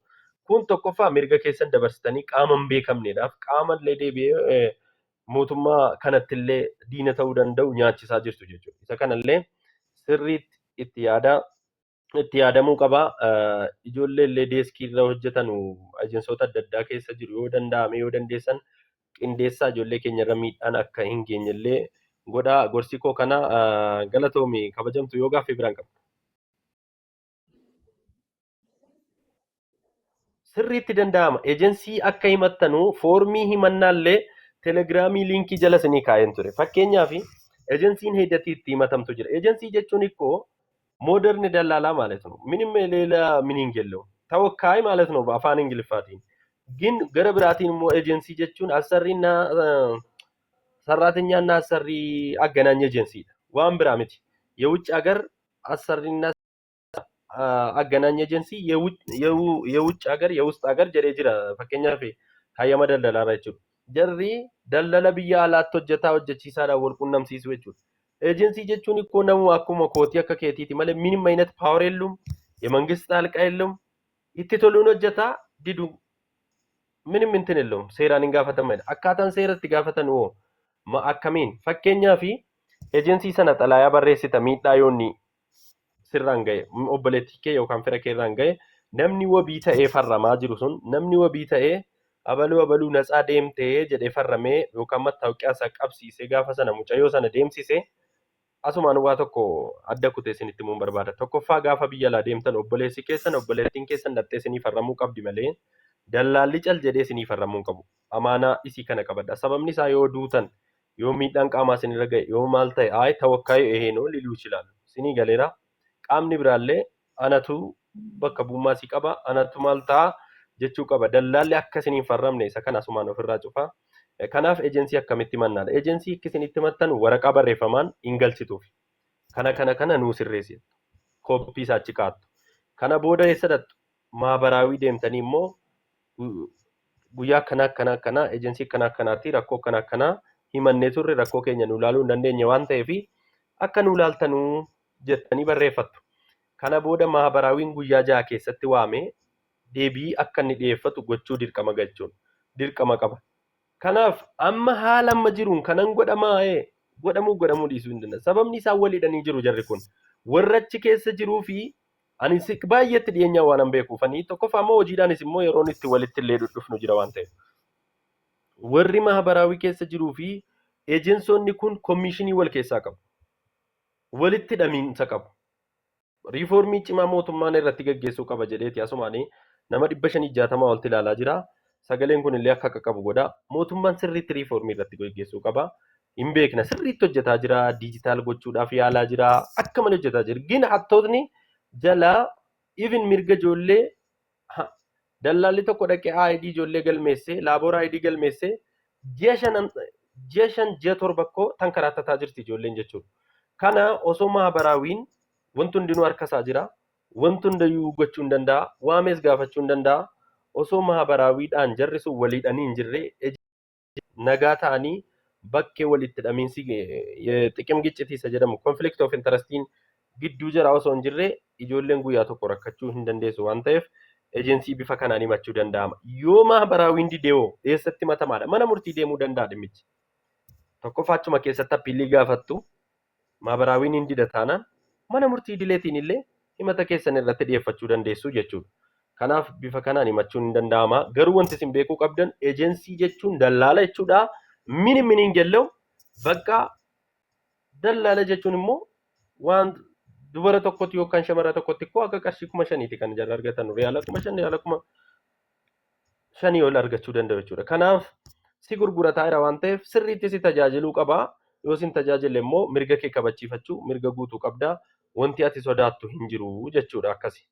Speaker 1: Kun tokkoffaa mirga keessan dabarsitanii qaama hin beekamneedhaaf, qaama illee deebi'ee mootummaa kanatti illee diina ta'uu danda'u nyaachisaa jirtu jechuudha. Isa kanallee sirriitti itti yaadaa, itti yaadamuu qaba. Ijoollee illee deeskii irra hojjetan ajensoota adda addaa keessa jiru, yoo danda'ame, yoo dandeessan qindeessaa, ijoollee keenya irra miidhaan akka hin geenye illee godhaa. Gorsi koo kana. Galatoomi kabajamtu, yoo gaaffii biraan qabdu. Sirriitti danda'ama. Ejensii akka himattanuu foormii himannaallee Telegiraamii liinkii jala isinii kaa'een ture. Fakkeenyaaf ejensiin heedatii itti himatamtu jira. Ejensii jechuun ikkoo modern ደላላ ማለት ነው። ምንም ሌላ meaning የለውም። ተወካይ ማለት ነው በአፋን እንግሊፋtiin። ግን gara biraatiin immoo ejensii jechuun አሰሪና ሰራተኛና አሰሪ አገናኝ ኤጀንሲ waan biraa miti። የውጭ ሀገር አሰሪና አገናኝ ኤጀንሲ፣ የውጭ ሀገር የውስጥ ሀገር jedhee jira, fakkeenyaaf hayyama daldalaarra jechuudha. Jarri daldala biyya alaatti hojjetaa hojjechiisaadhaan wal qunnamsiisu jechuudha. Ejensii jechuun ikkoo namuma akkuma kootii akka keetiiti malee ምንም አይነት power የለውም። የመንግስት ጣልቃ የለውም። Itti toluun hojjetaa didu ምንም እንትን የለውም። Seeraan hin gaafatamanidha. Akkaataan seera itti gaafatan hoo akkamiin? Fakkeenyaaf ejensii sana xalaayaa barreessita. Miidhaa yoonni sirraan ga'e, obboleettii kee yookaan fira kee irraan ga'e, namni wabii ta'ee farramaa jiru sun, namni wabii ta'ee abaluu abaluu natsaa deemtee jedhee farramee yookaan mattaawoqiyaa isaa qabsiisee gaafa sana mucayyoo sana deemsise. Asumaan waa tokko adda kutee isinitti himuun barbaada. Tokkoffaa, gaafa biyya alaa deemtan obboleessi keessan, obboleettiin keessan dhattee isinii farramuu qabdi malee dallaalli cal jedhee isinii farramuu hin qabu. Amaanaa isii kana qabadha. Sababni isaa yoo duutan, yoo miidhaan qaamaa isinirra ga'e, yoo maal ta'e, ayi ተወካዩ ይሄ ነው ሊሉ ይችላሉ። Isinii galeera. Qaamni biraallee anatu bakka bu'ummaa sii qaba, anatu maal ta'a jechuu qaba. Dallaalli akka isiniin farramne isa kana asumaan ofirraa cufa. Kanaaf ejensii akkamitti himannaadha? Ejensii akka isinitti himattan waraqaa barreeffamaan hin galchituuf. Kana kana kana nuu sirreessi. Kooppii isaa achi kaa'attu. Kana booda eessa dhattu? Maabaraawii deemtanii immoo guyyaa akkana akkana akkanaa ejensii akkana akkanaatti rakkoo akkana akkanaa himannee turre, rakkoo keenya nu ilaaluu hin dandeenye waan ta'eef akka nu ilaaltanuu jettanii barreeffattu. Kana booda maabaraawiin guyyaa 6 keessatti waamee deebii akka inni dhiyeeffatu gochuu dirqama galchuun dirqama qaba. Kanaaf amma haala amma jiruun kanan godhamaa godhamuu godhamuu dhiisuu hin danda'a. Sababni isaan wal hidhanii jiru jarri kun. Warra achi keessa jiruu fi ani baay'eetti dhiyeenyaa waan an beekuuf, ani tokkoffaa immoo hojiidhaanis immoo yeroon itti walitti illee dhufnu jira waan ta'eef. Warri mahabaraawii keessa jiruu fi ejensoonni kun komishinii wal keessaa qabu. Walitti hidhamiinsa qabu. Riifoormii cimaa mootummaan irratti gaggeessuu qaba jedheeti asumaanii nama 560 olitti ilaalaa jira. Sagaleen kun illee akka qaqqabu godha. Mootummaan sirriitti riifoormii irratti gaggeessuu qaba. Hin beekna, sirriitti hojjetaa jira. Diijitaal gochuudhaaf yaalaa jira. Akka malee hojjetaa jira. ግን hattootni jalaa even mirga ijoollee, dallaalli tokko dhaqee ID ijoollee galmeessee, laaboora ID galmeessee, ji'a shanan, ji'a 5, ji'a 7 koo tankaraatataa jirti ijoolleen jechuudha. Kana osoo maabaraawiin wanti hundinuu harka isaa jira. Wanti hundayyuu gochuu hin danda'a. Waamees gaafachuu hin danda'a. Osoo maabaraawiidhaan jarri sun waliidhanii hin jirre, nagaa ta'anii bakkee walitti hidhamiinsi ጥቅም ግጭት isa jedhamu, conflict of interestiin gidduu jira osoo hin jirre, ijoolleen guyyaa tokko rakkachuu hin dandeessu waan ta'eef ejensii bifa kanaan himachuu danda'ama. Yoo maabaraawiin didee eessatti himatamaadha? Mana murtii deemuu danda'a dhimmichi. Tokkoffaa achuma keessatti appiilii gaafattu. Maabaraawiin hin dida taanaan mana murtii idileetiin illee himata keessan irratti dhiyeeffachuu dandeessu jechuudha. Kanaaf bifa kanaan himachuun hin danda'ama. Garuu wanti isin beekuu qabdan ejensii jechuun dallaala jechuudha. Mini miniin jellew bakka dallaala jechuun immoo waan dubara tokkotti yookaan shamara tokkotti immoo akka qarshii 5,000ti kan jarri argatan. Riyaala 5,000, riyaala 5,000 ol argachuu danda'u jechuudha. Kanaaf si gurgurataa jira waan ta'eef sirriitti si tajaajiluu qaba. Yoo si hin tajaajille immoo mirga kee kabachiifachuu mirga guutuu qabda. Wanti ati sodaattu hin jiru jechuudha akkasi.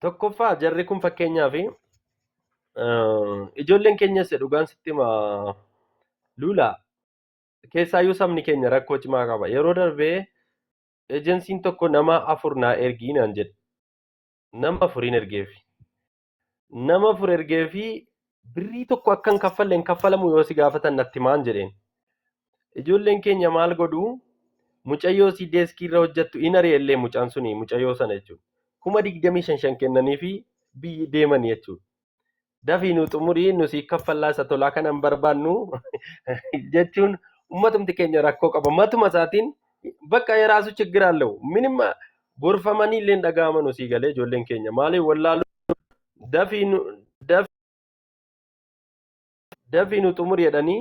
Speaker 1: Tokkoffaa jarri kun fakkeenyaaf ijoolleen keenyas dhugaan sitti hima Lula, keessaayyuu sabni keenya rakkoo cimaa qaba. Yeroo darbee ejensiin tokko nama afur naa ergii naan jedhe. Nama afuriin ergeefi. Nama afur ergeefi birrii tokko akka hin kaffalle, hin kaffalamu yoo si gaafatan natti himaan jedheen. Ijoolleen keenya maal godhu? Mucayyoo si deeskii irra hojjettu in ari'ellee mucaan suni mucayyoo sana jechuudha. 25,000 kennanii fi biyyi deemanii jechuudha. Dafii nu xumurii, nu sii kaffallaa, isa tolaa kana hin barbaannu jechuun ummatumti keenya rakkoo qaba. Matuma isaatiin bakka የራሱ ችግር አለው። ምንም gorfamanii illee hin dhaga'amanu sii galee ijoolleen keenya maaliif wallaalu dafii nu dafii nu xumuri jedhanii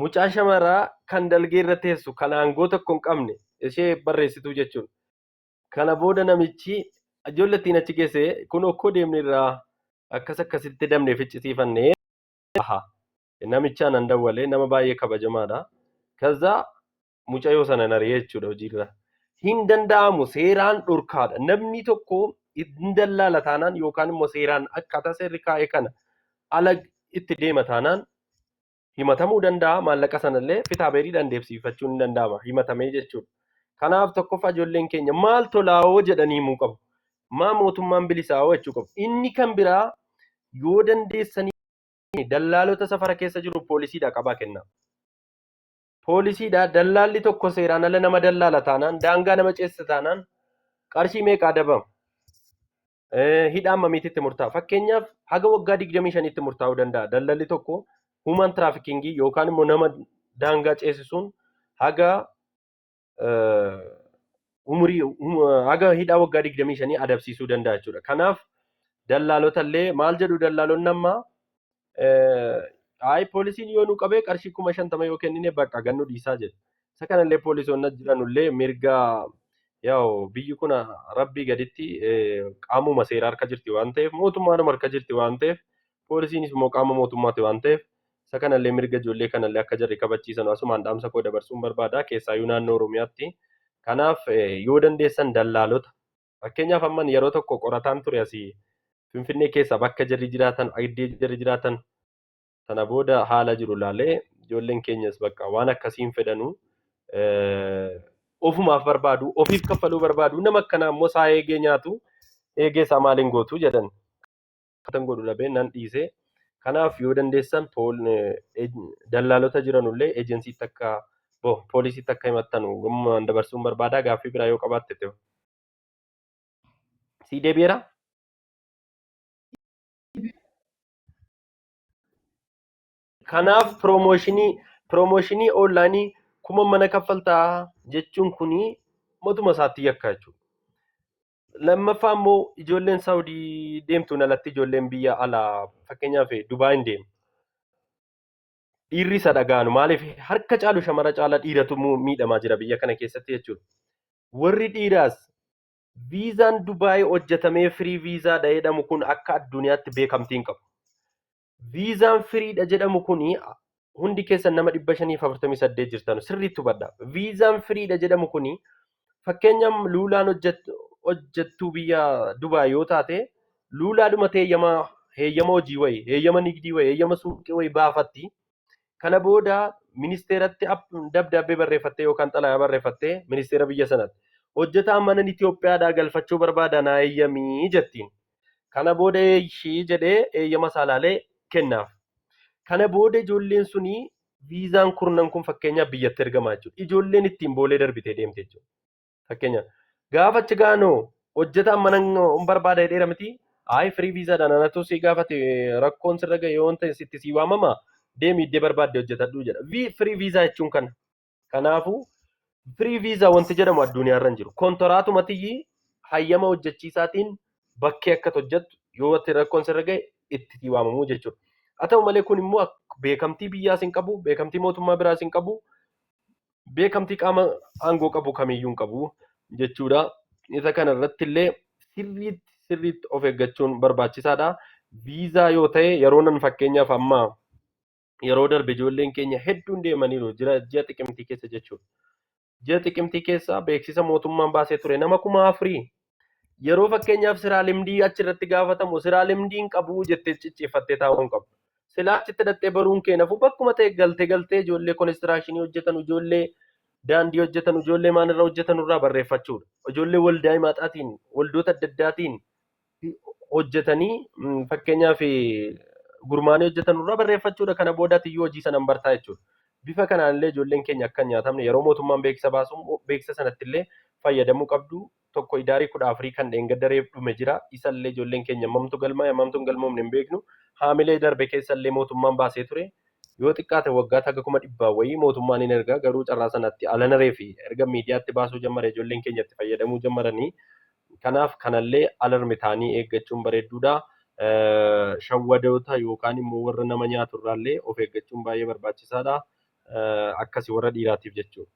Speaker 1: mucaa shamaraa kan dalgee irra teessu kan aangoo tokko hin qabne ishee barreessituu jechuudha. Kana booda namichi ijoollee ittiin achi geesse kun okkoo deemne irraa akkas akkasitti dabnee ficcisiifannee namichaan an dawwalee nama baay'ee kabajamaadha. ከዛ mucayyoo sana ari'ee jechuudha hojiirra. Hin danda'amu, seeraan dhorkaadha. Namni tokko hin dallaala taanaan yookaan immoo seeraan akkaataa seerri kaa'e kana ala itti deema taanaan himatamuu danda'a. Maallaqa sanallee fitaabeeriidhaan deebisifachuun ni danda'ama himatamee jechuudha. Kanaaf tokkoffaa ijoolleen keenya maal tolaa'oo jedhanii himuu qabu. Maa mootummaan bilisaa'oo jechuu qabu. Inni kan biraa yoo dandeessanii dallaalota safara keessa jiru poolisiidha qabaa kenna. Poolisiidha dallaalli tokko seeraan ala nama dallaala taanaan, daangaa nama ceessa taanaan qarshii meeqa adabama? Hidhaa hammamiititti murtaa'a? Fakkeenyaaf haga waggaa 25tti murtaa'uu danda'a. Daldalli tokko human trafficking yookaan immoo nama daangaa ceesisuun haga umurii haga hidhaa waggaa 25 adabsiisuu danda'a jechuudha. Kanaaf dallaalota illee maal jedhu dallaalonni amma? Ayi, poolisiin yoo nu qabee qarshii 50,000 yoo kennine bakka gannu dhiisaa jedhu. Isa kanallee poolisoonni jiranullee mirga yaa'u biyyi kun rabbii gaditti qaamuma seeraa harka jirti waan ta'eef, mootummaadhuma harka jirti waan ta'eef, poolisiinis immoo qaama mootummaati waan ta'eef, isa kanallee mirga ijoollee kanallee akka jarri kabachiisan asumaan dhaamsa koo dabarsuun barbaada, keessaayyuu naannoo Oromiyaatti. Kanaaf yoo dandeessan dallaalota, fakkeenyaaf amman yeroo tokko qorataan ture asii Finfinnee keessa bakka jarri jiraatan, iddoo jarri jiraatan sana booda haala jiru laalee ijoolleen keenyas bakka waan akkasiin fedhanu ofumaaf barbaadu, ofiif kaffaluu barbaadu, nama akkanaa immoo isaa eegee nyaatu, eegee isaa maaliin gootu jedhan kan godhu dhabee nan dhiise. Kanaaf yoo dandeessan dallaalota jiranullee ejensiitti akka poolisiitti akka himattanu gummaan dabarsuun barbaada. Gaaffii biraa yoo qabaatte ta'u. Sii deebi'eera? Kanaaf promotion online kuma mana kaffaltaa jechuun kuni matuma isaatti yakka jechuudha. Lammaffaa immoo ijoolleen Saawudii deemtuun alatti ijoolleen biyya alaa, fakkeenyaaf Dubaayin deemu. Dhiirri isa dhaga'anu maaliif harka caalu shamara caala dhiiratu miidhamaa jira biyya kana keessatti jechuudha. Warri dhiiraas viizaan Dubaay hojjetamee free viizaadha jedhamu kun akka addunyaatti beekamtii hin qabu. Viizaan freedha jedhamu kuni, hundi keessan nama 548 jirtan sirriitti hubadha. Viizaan freedha jedhamu kuni, fakkeenyaaf Luulaan hojjettuu biyya Dubaay yoo taate, Luulaadhuma heeyyama hojii wayii, heeyyama nigdii wayii, heeyyama suuqii wayii baafatti. Kana booda ministeeratti dabdaabbee barreeffattee yookaan xalayaa barreeffattee ministeera biyya sanatti. Hojjetaan mana Itoophiyaadhaa galfachuu barbaada, naa heeyyamii jettiin. Kana booda ishii jedhee eeyyama isaa ilaalee kennaaf. Kana booda ijoolleen suni viizaan kurnan kun fakkeenyaaf biyyatti ergamaa jechuudha. Ijoolleen ittiin boolee darbitee deemte jechuudha. Fakkeenyaaf gaafa achi gaanoo hojjetaan mana hin barbaada jedheera miti. Ayi firii viizaadhaan anatu si gaafate rakkoon sirra ga'e yoo ta'e sitti si waamama deemi iddee barbaadde hojjetadhu jedha. Firii viizaa jechuun kana. Kanaafuu firii viizaa wanti jedhamu addunyaarra hin jiru. Kontoraatumatiyyii hayyama hojjechiisaatiin bakkee akka hojjettu yoo ati rakkoon sirra ga'e itti si waamamuu jechuudha. Haa ta'u malee kun immoo beekamtii biyyaas hin qabu, beekamtii mootummaa biraas hin qabu, beekamtii qaama aangoo qabu kamiyyuu hin qabu jechuudha. Isa kana irratti illee sirriitti sirriitti of eeggachuun barbaachisaadha. Viizaa yoo ta'e yeroo nan fakkeenyaaf amma yeroo darbe ijoolleen keenya hedduun deemaniiru jira ji'a xiqimtii keessa jechuudha. Ji'a xiqimtii keessa beeksisa mootummaan baasee ture nama 4000 yeroo fakkeenyaaf siraa limdii achirratti gaafatamu siraa limdii hin qabu jettee cicciiffattee taa'uu hin qabdu. Silaa achitti hidhattee baruun kee nafu bakkuma ta'e galtee galtee ijoollee konistiraakshinii hojjetan ijoollee daandii hojjetan ijoollee maalirra hojjetan irraa barreeffachuudha. Ijoollee waldaa himaaxaatiin waldoota adda addaatiin hojjetanii fakkeenyaaf gurmaanii hojjetan irraa barreeffachuudha. Kana boodaatti iyyuu hojii sana hin bartaa jechuudha. Bifa kanaan illee ijoolleen keenya akka hin nyaatamne yeroo mootummaan beeksisa baasu beeksisa sanatti illee fayyadamuu qabdu. Tokko idaarii 14 kan dheengadda reef dhume jira. Isa illee ijoolleen keenya hammamtu galmaa'e hammamtu hin galmoofne hin beeknu. Haamilee darbe keessa illee mootummaan baasee ture. Yoo xiqqaate waggaatti haga 100,000 wayii mootummaan hin erga garuu carraa sanatti alanaree fi erga miidiyaatti baasuu jammare ijoolleen keenya itti fayyadamuu jammaranii kanaaf kanallee alarmi ta'anii eeggachuun bareedduudha. Shawwadoota yookaan immoo warra nama nyaatu irraallee of eeggachuun baay'ee barbaachisaadha. Akkasi warra dhiiraatiif jechuudha.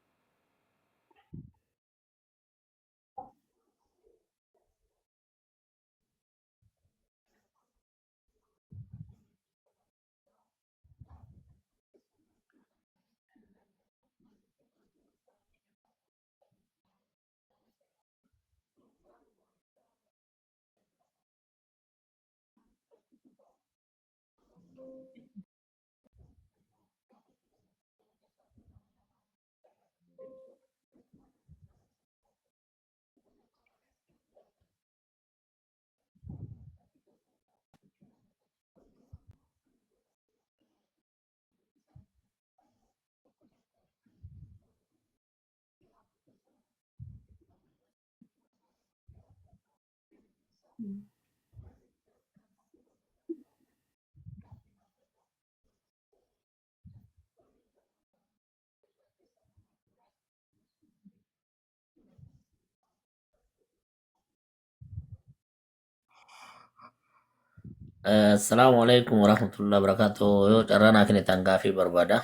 Speaker 2: Assalaamu alaikum warahmatullahi wabarakatuh. Yoo carraa naa kennitan gaafii barbaada.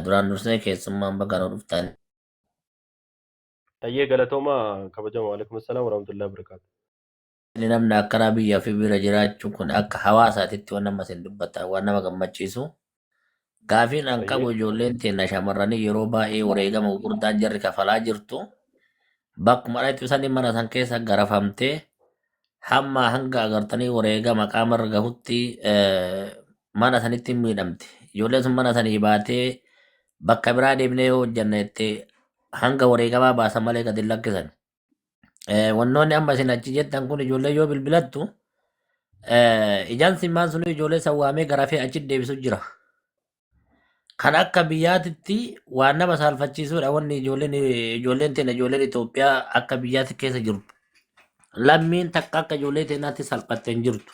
Speaker 2: Duraan dursee keessummaan bakka nu dhuftan.
Speaker 1: Tayyee galatooma kabajamoo. Waalaikum assalaam warahmatullahi wabarakatuh.
Speaker 2: Inni namni akkanaa biyya fi bira jiraachuun kun akka hawaasaatitti waan nama isin dubbatan waan nama gammachiisu. Gaafiin an qabu
Speaker 1: Tayyee.
Speaker 2: ijoolleen teenya shamarranii yeroo baay'ee wareegama gurguddaan jarri kafalaa jirtu. Bakkuma dhalatti isaanii mana san keessa garafamtee hamma hanga agartanii wareegama qaamarra gahutti mana sanitti miidhamte. Ijoolleen sun mana sanii baatee bakka biraa deemnee yoo hojjanna jettee hanga wareegamaa baasan malee gadi hin lakkisan. Wannoonni amma isin achi jettan kun ijoollee yoo bilbilattu ijaan simmaan sun ijoollee san waamee garafee achi deebisu jira. Kan akka biyyaatitti waan nama saalfachiisudha wanni ijoolleen ijoolleen teenya ijoolleen Itoophiyaa akka biyyaatti keessa jirtu. Lammiin takka akka ijoollee teenyaatti salphatte hin jirtu.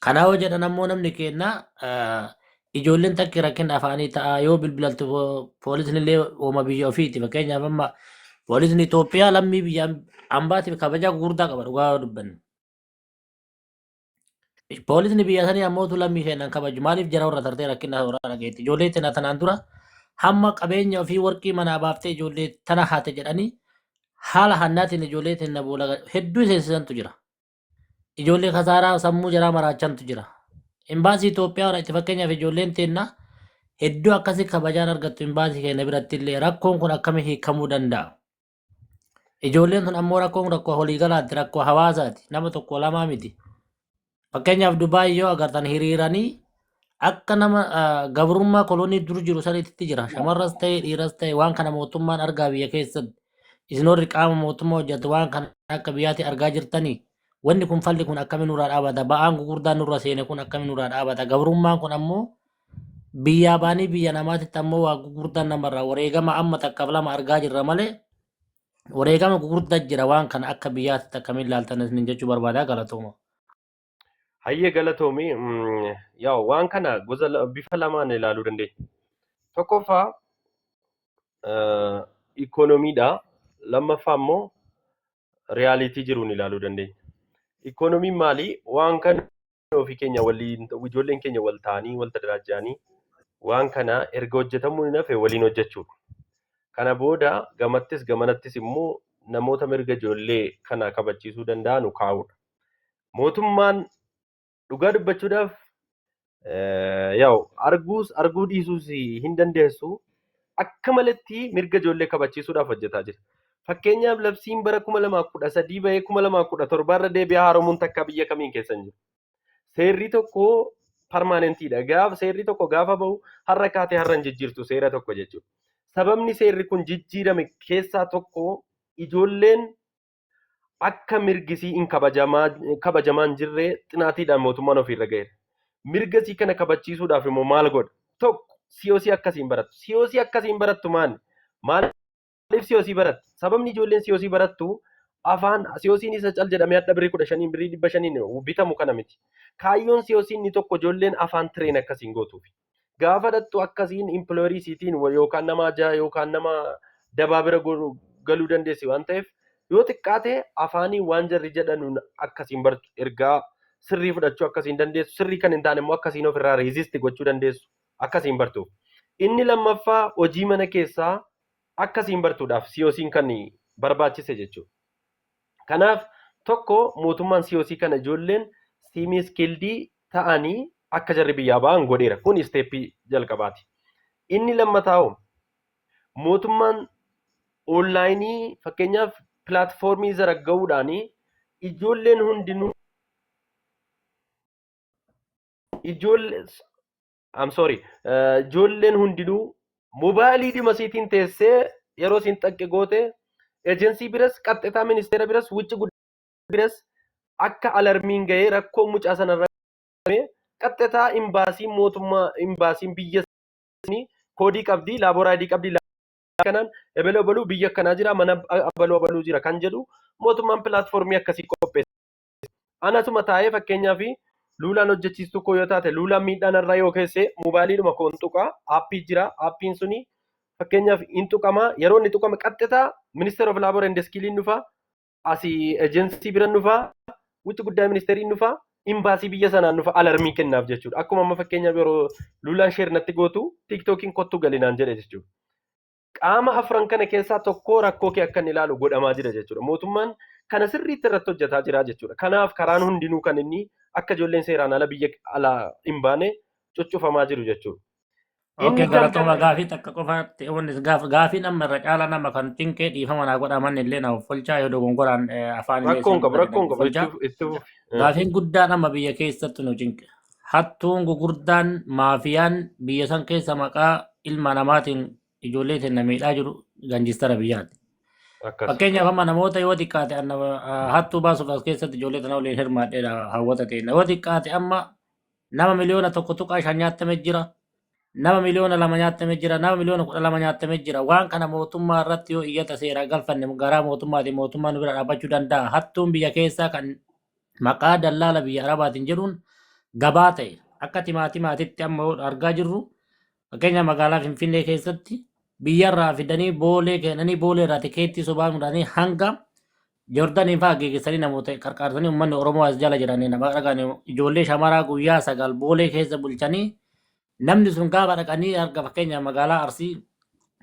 Speaker 2: Kanaa yoo jedhan ammoo namni keenya ijoolleen takki rakkina afaanii ta'a yoo bilbilaltu poolisni illee ooma biyya ofiiti. Fakkeenyaaf amma poolisni Itoophiyaa lammii biyya ambaatiif kabajaa gurguddaa qaba dhugaa yoo dubbanne. Poolisni biyya sanii ammootu lammii keenan kabaju maaliif jara warra tartee rakkina warra dhageetti. Ijoollee tana tanaan dura hamma qabeenya ofii warqii manaa baaftee ijoollee tana haate jedhanii haala hannaatiin ijoollee tana boola hedduu seensisantu jira. Ijoollee kasaaraa sammuu jaraa maraachantu jira. Imbaasii Itoophiyaa irratti fakkeenyaaf ijoolleen teenna hedduu akkasii kabajaan argattu imbaasii keenya biratti illee rakkoon kun akkamiin hiikamuu danda'a? Ijoolleen sun ammoo rakkoon rakkoo waliigalaati, rakkoo hawaasaati, nama tokko lamaa miti. Fakkeenyaaf Dubaay yoo agartan hiriiranii akka nama gabrummaa kolonii dur jiru sanitti jira. Shamarras ta'e dhiiras ta'e waan kana mootummaan argaa biyya keessatti. Isin warri qaama mootummaa hojjetu waan kana akka biyyaatti argaa jirtanii. Wanni kun falli kun akkamiin nurraa dhaabata? Ba'aan gurguddaan nurra seene kun akkamiin nurraa dhaabata? Gabrummaan kun ammoo biyyaa baanii biyya namaatitti ammoo waa gurguddaan namarraa wareegama amma takkaaf lama argaa jirra malee wareegama gurguddaa jira. Waan kana akka biyyaatti akkamiin ilaaltan isin jechuu barbaada. Galatooma.
Speaker 1: Hayyee, galatoomii. Yaa, waan kana gosa bifa lamaan ilaaluu dandeenya. Tokkoffaa ikoonomiidha. Lammaffaa immoo reality jiruun ilaaluu dandeenya. Ikoonomiin maali? Waan kana ofii keenya waliin, ijoolleen keenya wal ta'anii, wal tadaraaja'anii, waan kana erga hojjetamuu hin hafe waliin hojjechuudha. Kana booda gamattis gamanattis immoo namoota mirga ijoollee kana kabachiisuu danda'an kaa'uudha. Mootummaan dhugaa dubbachuudhaaf, yaa'u, arguus arguu dhiisuus hin dandeessu, akka malatti mirga ijoollee kabachiisuudhaaf hojjetaa jira. Fakkeenyaaf, labsiin bara 2013 bahee 2017 irra deebi'ee haaromuun takka biyya kamiin keessa hin jiru. Seerri tokko permanentiidha. Gaafa seerri tokko gaafa bahu har'a kaatee har'a hin jijjiirtu seera tokko jechuudha. Sababni seerri kun jijjiirame keessaa tokko ijoolleen akka mirgisii hin kabajamaa hin jirre xinaatiidhaan mootummaan ofiirra gaheera. Mirga isii kana kabachiisuudhaaf immoo maal godha? Tokko, COC akkasiin barattu. COC akkasiin barattu maali? Maaliif COC baratti? Sababni ijoolleen COC barattu afaan COC'n isa cal jedhamee hadha birrii 15n, birrii 500n bitamu kana miti. Kaayyoon COC inni tokko ijoolleen afaan train akkasiin gootuufi. Gaafa dhattu akkasiin employerii isiitiin yookaan nama ajaa yookaan nama dabaa bira galuu dandeessi waan ta'eef, yoo xiqqaate afaanii waan jarri jedhanuun akkasiin bartu, ergaa sirrii fudhachuu akkasiin dandeessu, sirrii kan hin taane immoo akkasiin ofirraa resist gochuu dandeessu akkasiin bartuuf. Inni lammaffaa hojii mana keessaa akkasiin bartuudhaaf COC'n kan barbaachise jechuudha. Kanaaf tokko mootummaan COC kana ijoolleen semi skilled ta'anii akka jarri biyyaa ba'an godheera. Kun stepii jalqabaati. Inni lammataa hoo, mootummaan onlineii, fakkeenyaaf, platformii zaragga'uudhaan ijoolleen hundinuu, ijoollee, I'm sorry, ijoolleen hundinuu mobaayilii dhima isiitiin teessee yeroo isiin xaqqe goote ejensii biras, qaxxitaa ministeera biras, wucci guddaa biras akka alarmiin gahee rakkoo mucaa sanarra qaxxitaa imbaasiin mootummaa, imbaasiin biyya koodii qabdi, labor ID qabdi, kanaan ebaluu abaluu biyya akkanaa jira, mana abaluu abaluu jira kan jedhu mootummaan platformii akkasii qopheesse. Anasuma taa'ee, fakkeenyaaf, luulaan hojjechiistuu koo yoo taate, luulaan miidhaan irraa yoo keesse, moobaayiliidhuma koon tuqaa, appii jira, appiin suni fakkeenyaaf hin tuqama. Yeroo inni tuqame qaxxitaa Minister of Labor and Skilliin dhufa, asii ejensii biran dhufa, wucci guddaa ministeeriin dhufa, imbaasii biyya sanaan dhufa, alarmii kennaaf jechuudha. Akkuma amma fakkeenyaaf yeroo luulaan share natti gootu TikTokiin kottu galinaan jedhe jechuudha. Qaama afran kana keessaa tokko rakkoo kee akka inni ilaalu godhamaa jira jechuudha. Mootummaan kana sirriitti irratti hojjetaa jira jechuudha. Kanaaf karaan hundinuu kan inni akka ijoolleen seeraan ala biyya alaa hin baane cuccufamaa jiru jechuudha.
Speaker 2: Okay,
Speaker 1: Inni kan
Speaker 2: galatooma. Gaafii takka qofaatti wanni gaafiin amma irra caala nama kan cinqee, dhiifama naa godhaman illee na folchaa yoo dogongoraan afaan illee
Speaker 1: Rakkoon
Speaker 2: isin
Speaker 1: qabu,
Speaker 2: dubbate
Speaker 1: rakkoon
Speaker 2: na
Speaker 1: qabu,
Speaker 2: folchaa.
Speaker 1: itti fufi.
Speaker 2: Gaafiin guddaan amma biyya keessatti nu cinqe. Hattuun gugurdaan, maafiyaan biyya san keessa maqaa ilma namaatiin ijoollee teenya miidhaa jiru gangstera biyyaati.
Speaker 1: Akkas.
Speaker 2: Fakkeenyaaf, amma namoota yoo xiqqaate hattuu baasuuf as keessatti ijoollee tana waliin hirmaadheedha hawwata ta'e. Yoo xiqqaate amma nama 1.5 miliyoona nyaattame jira. Nama 2 miliyoona nyaattame jira. Nama 12 miliyoona nyaattame jira. Waan kana mootummaa irratti yoo iyyata seeraa galfanne garaa mootummaatiin mootummaan nu bira dhaabbachuu danda'a. Hattuun biyya keessaa kan maqaa dallaala biyya Arabaatiin jedhuun gabaa ta'e akka timaatimaatitti amma yoo argaa jirru, fakkeenya magaalaa Finfinnee keessatti biyyarraa fidanii Boolee kennanii, Boolee irraa tikeettii sobaa mudanii hanga Joordaniin fa'aa geessanii namoota qarqaarsanii, uummanni Oromoo as jala jiranii nama dhaqan, ijoollee shamaraa guyyaa 9 Boolee keessa bulchanii, namni sun gaafa dhaqanii arga, fakkeenya magaalaa Arsii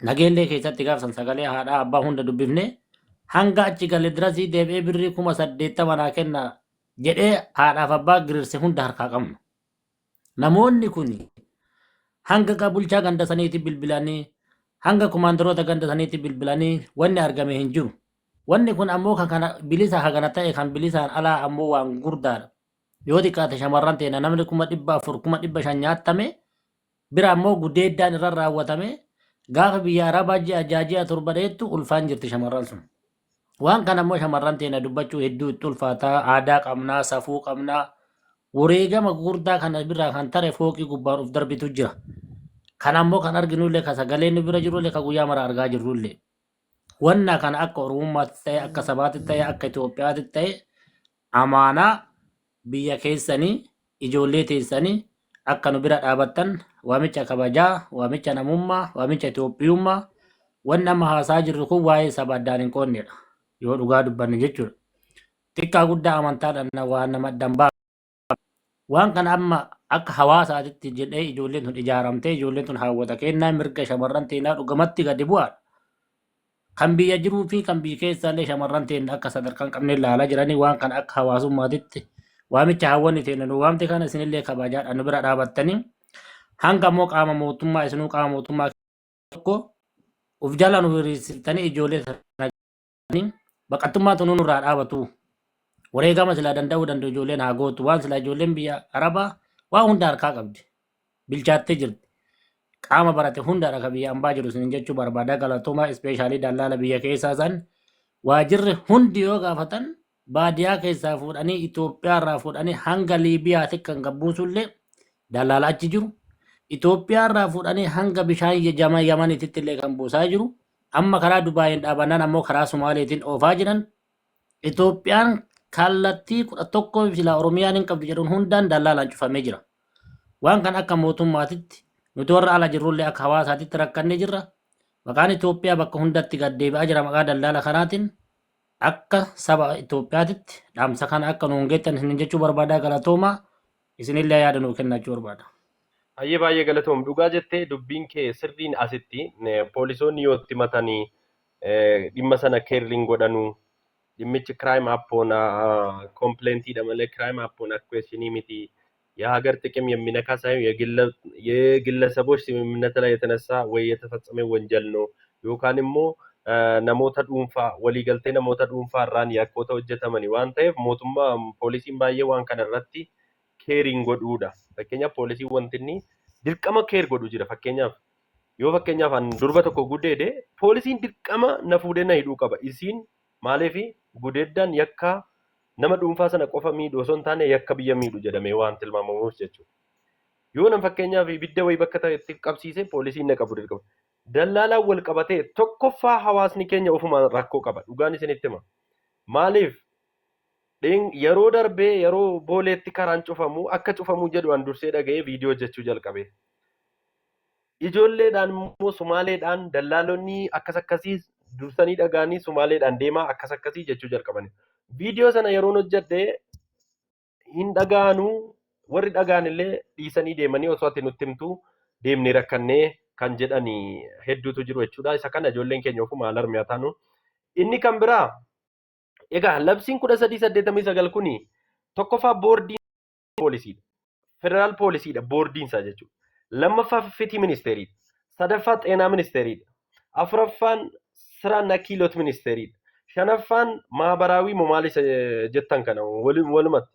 Speaker 2: Nageellee keessatti gaaf san sagalee haadhaa abbaa hunda dubbifne, hanga achi gale dirasii deebi'ee birrii 80,000 naa kenna jedhee haadhaaf abbaa girirse hunda harkaa qabna. Namoonni kun hanga bulchaa ganda saniitti bilbilanii, hanga kumaandaroota ganda saniitti bilbilanii wanni argame hin jiru. Wanni kun ammoo kan kana bilisa hagana ta'e kan bilisaan alaa ammoo waan gurdaadha. Yoo xiqqaate shamarran teena namni 400,000, 500,000 nyaattame bira ammoo gudeeddaan irra raawwatame, gaafa biyya Arabaa ji'a 6, ji'a 7 dheettu ulfaan jirti shamarran sun. Waan kana immoo shamarran teenya dubbachuu hedduu itti ulfaataa. Aadaa qabnaa, safuu qabnaa. Wareegama gurguddaa kana biraa kan tare fooqii gubbaan of darbitu jira. Kana ammoo kan arginullee, kan sagaleen nu bira jirullee, kan guyyaa mara argaa jirrullee. Wanna kana akka Oromummaatti ta'e, akka sabaatti ta'e, akka Itoophiyaatti ta'e, amaanaa biyya keessanii, ijoollee teessanii akka nu bira dhaabattan waamicha kabajaa, waamicha namummaa, waamicha Itoophiyummaa. Wanni amma haasaa jirru kun waa'ee saba addaan hin qoonnedha. Yoo dhugaa dubbanne jechuudha. Xiqqaa guddaa amantaadhaan waan nama addaan ba'a. Waan kana amma akka hawaasaatitti jedhee ijoolleen tun ijaaramtee, ijoolleen tun haawwata kennaa mirga shamarran teenaa dhugamatti gadi bu'aadha. Kan biyya jiruu fi kan biyya keessaallee shamarran teenya akka sadarkaa hin qabne ilaalaa jiranii. Waan kana akka hawaasummaatitti waamicha hawwanni teenya nu waamte kana isinillee kabajaadhaan nu bira dhaabattanii, hanga immoo qaama mootummaa, isinuu qaama mootummaa tokko uf jala nu hiriirsiftanii, ijoollee sana baqattummaa tunuu nurraa dhaabatu. Wareegama silaa danda'uu danda'u ijoolleen haa gootu. Waan silaa ijoolleen biyya Arabaa waa hunda harkaa qabdi. Bilchaattee jirti. Qaama barate hundaadha ka biyya ambaa jiru isin jechuu barbaada. Galatoomaa. Especially dallaala biyya keessaa san waajirri hundi yoo gaafatan, baadiyaa keessaa fuudhanii, Itoophiyaa irraa fuudhanii hanga Liibiyaatti kan gabbuusullee dallaala achi jiru. Itoophiyaa irraa fuudhanii hanga bishaan jama Yamaniitti illee kan buusaa jiru. Amma karaa Dubaayin dhaabannaan ammoo karaa Sumaaleetiin oofaa jiran. Itoophiyaan kallattii 11 silaa Oromiyaan hin qabdu jedhuun hundaan dallaalaan cufamee jira. Waan kan akka mootummaatitti nuti warra ala jirrullee akka hawaasaatitti rakkannee jirra. Maqaan Itoophiyaa bakka hundatti gad deebi'aa jira maqaa dallaala kanaatiin. Akka saba Itoophiyaatitti dhaamsa kana akka nuun geettan isin jechuu barbaadaa. Galatoomaa. Isinillee yaada nuu kennachuu barbaada.
Speaker 1: Baay'ee baay'ee galatoom. Dhugaa jettee, dubbiin kee sirriin. Asitti poolisoonni yoo itti matanii dhimma sana care hin godhanuu, dhimmichi crime upon complaintiidha malee crime upon acquisition miti፣ የሀገር ጥቅም የሚነካ ሳይሆን የግለሰቦች ስምምነት ላይ የተነሳ ወይ የተፈጸመ ወንጀል ነው yookaan immoo namoota dhuunfaa, waliigaltee namoota dhuunfaa irraan yakkoota hojjetamani waan ta'eef, mootummaa poolisiin baay'ee waan kana irratti care hin godhuudha. Fakkeenyaaf, poolisiin wanti inni dirqama care godhu jira. Fakkeenyaaf, yoo fakkeenyaaf an durba tokko gudeede, poolisiin dirqama na fuudhee na hidhuu qaba. Isiin maaliif gudeeddaan yakka nama dhuunfaa sana qofa miidhu osoo hin taane yakka biyya miidhu jedhamee waan tilmaamamuuf jechuudha. Yoo nam fakkeenyaaf ibidda wayii bakka ta'etti qabsiise, poolisiin na qabu dirqama. Dallaalaan wal qabatee, tokkoffaa hawaasni keenya ofuma rakkoo qaba. Dhugaan isinitti hima. Maaliif, yeroo darbee yeroo Booleetti karaan cufamu akka cufamuu jedhu an dursee dhaga'ee viidiyoo hojjechuu jalqabe. Ijoolleedhaan immoo Sumaaleedhaan dallaalonni akkas akkasii dursanii dhaga'anii Sumaaleedhaan deemaa akkas akkasii jechuu jalqabani. Viidiyoo sana yeroon hojjedhe hin dhaga'anuu, warri dhaga'an illee dhiisanii deemanii, osoo ati nutti himtuu deemnee rakkannee kan jedhani hedduutu jiru jechuudha. Isa kana ijoolleen keenya ofuma alarmi haa taanu. Inni kan biraa, egaa labsiin 1389 kuni tokkoffaa boordii poolisiidha. Federaal poolisiidha boordiin isaa jechuudha. Lammaffaa ፍትህ ministeeriidha. Sadaffaa ጤና ministeeriidha. Afuraffaan ስራና ክህሎት ministeeriidha. Shanaffaan ማህበራዊ momaalis jettan kana walumatti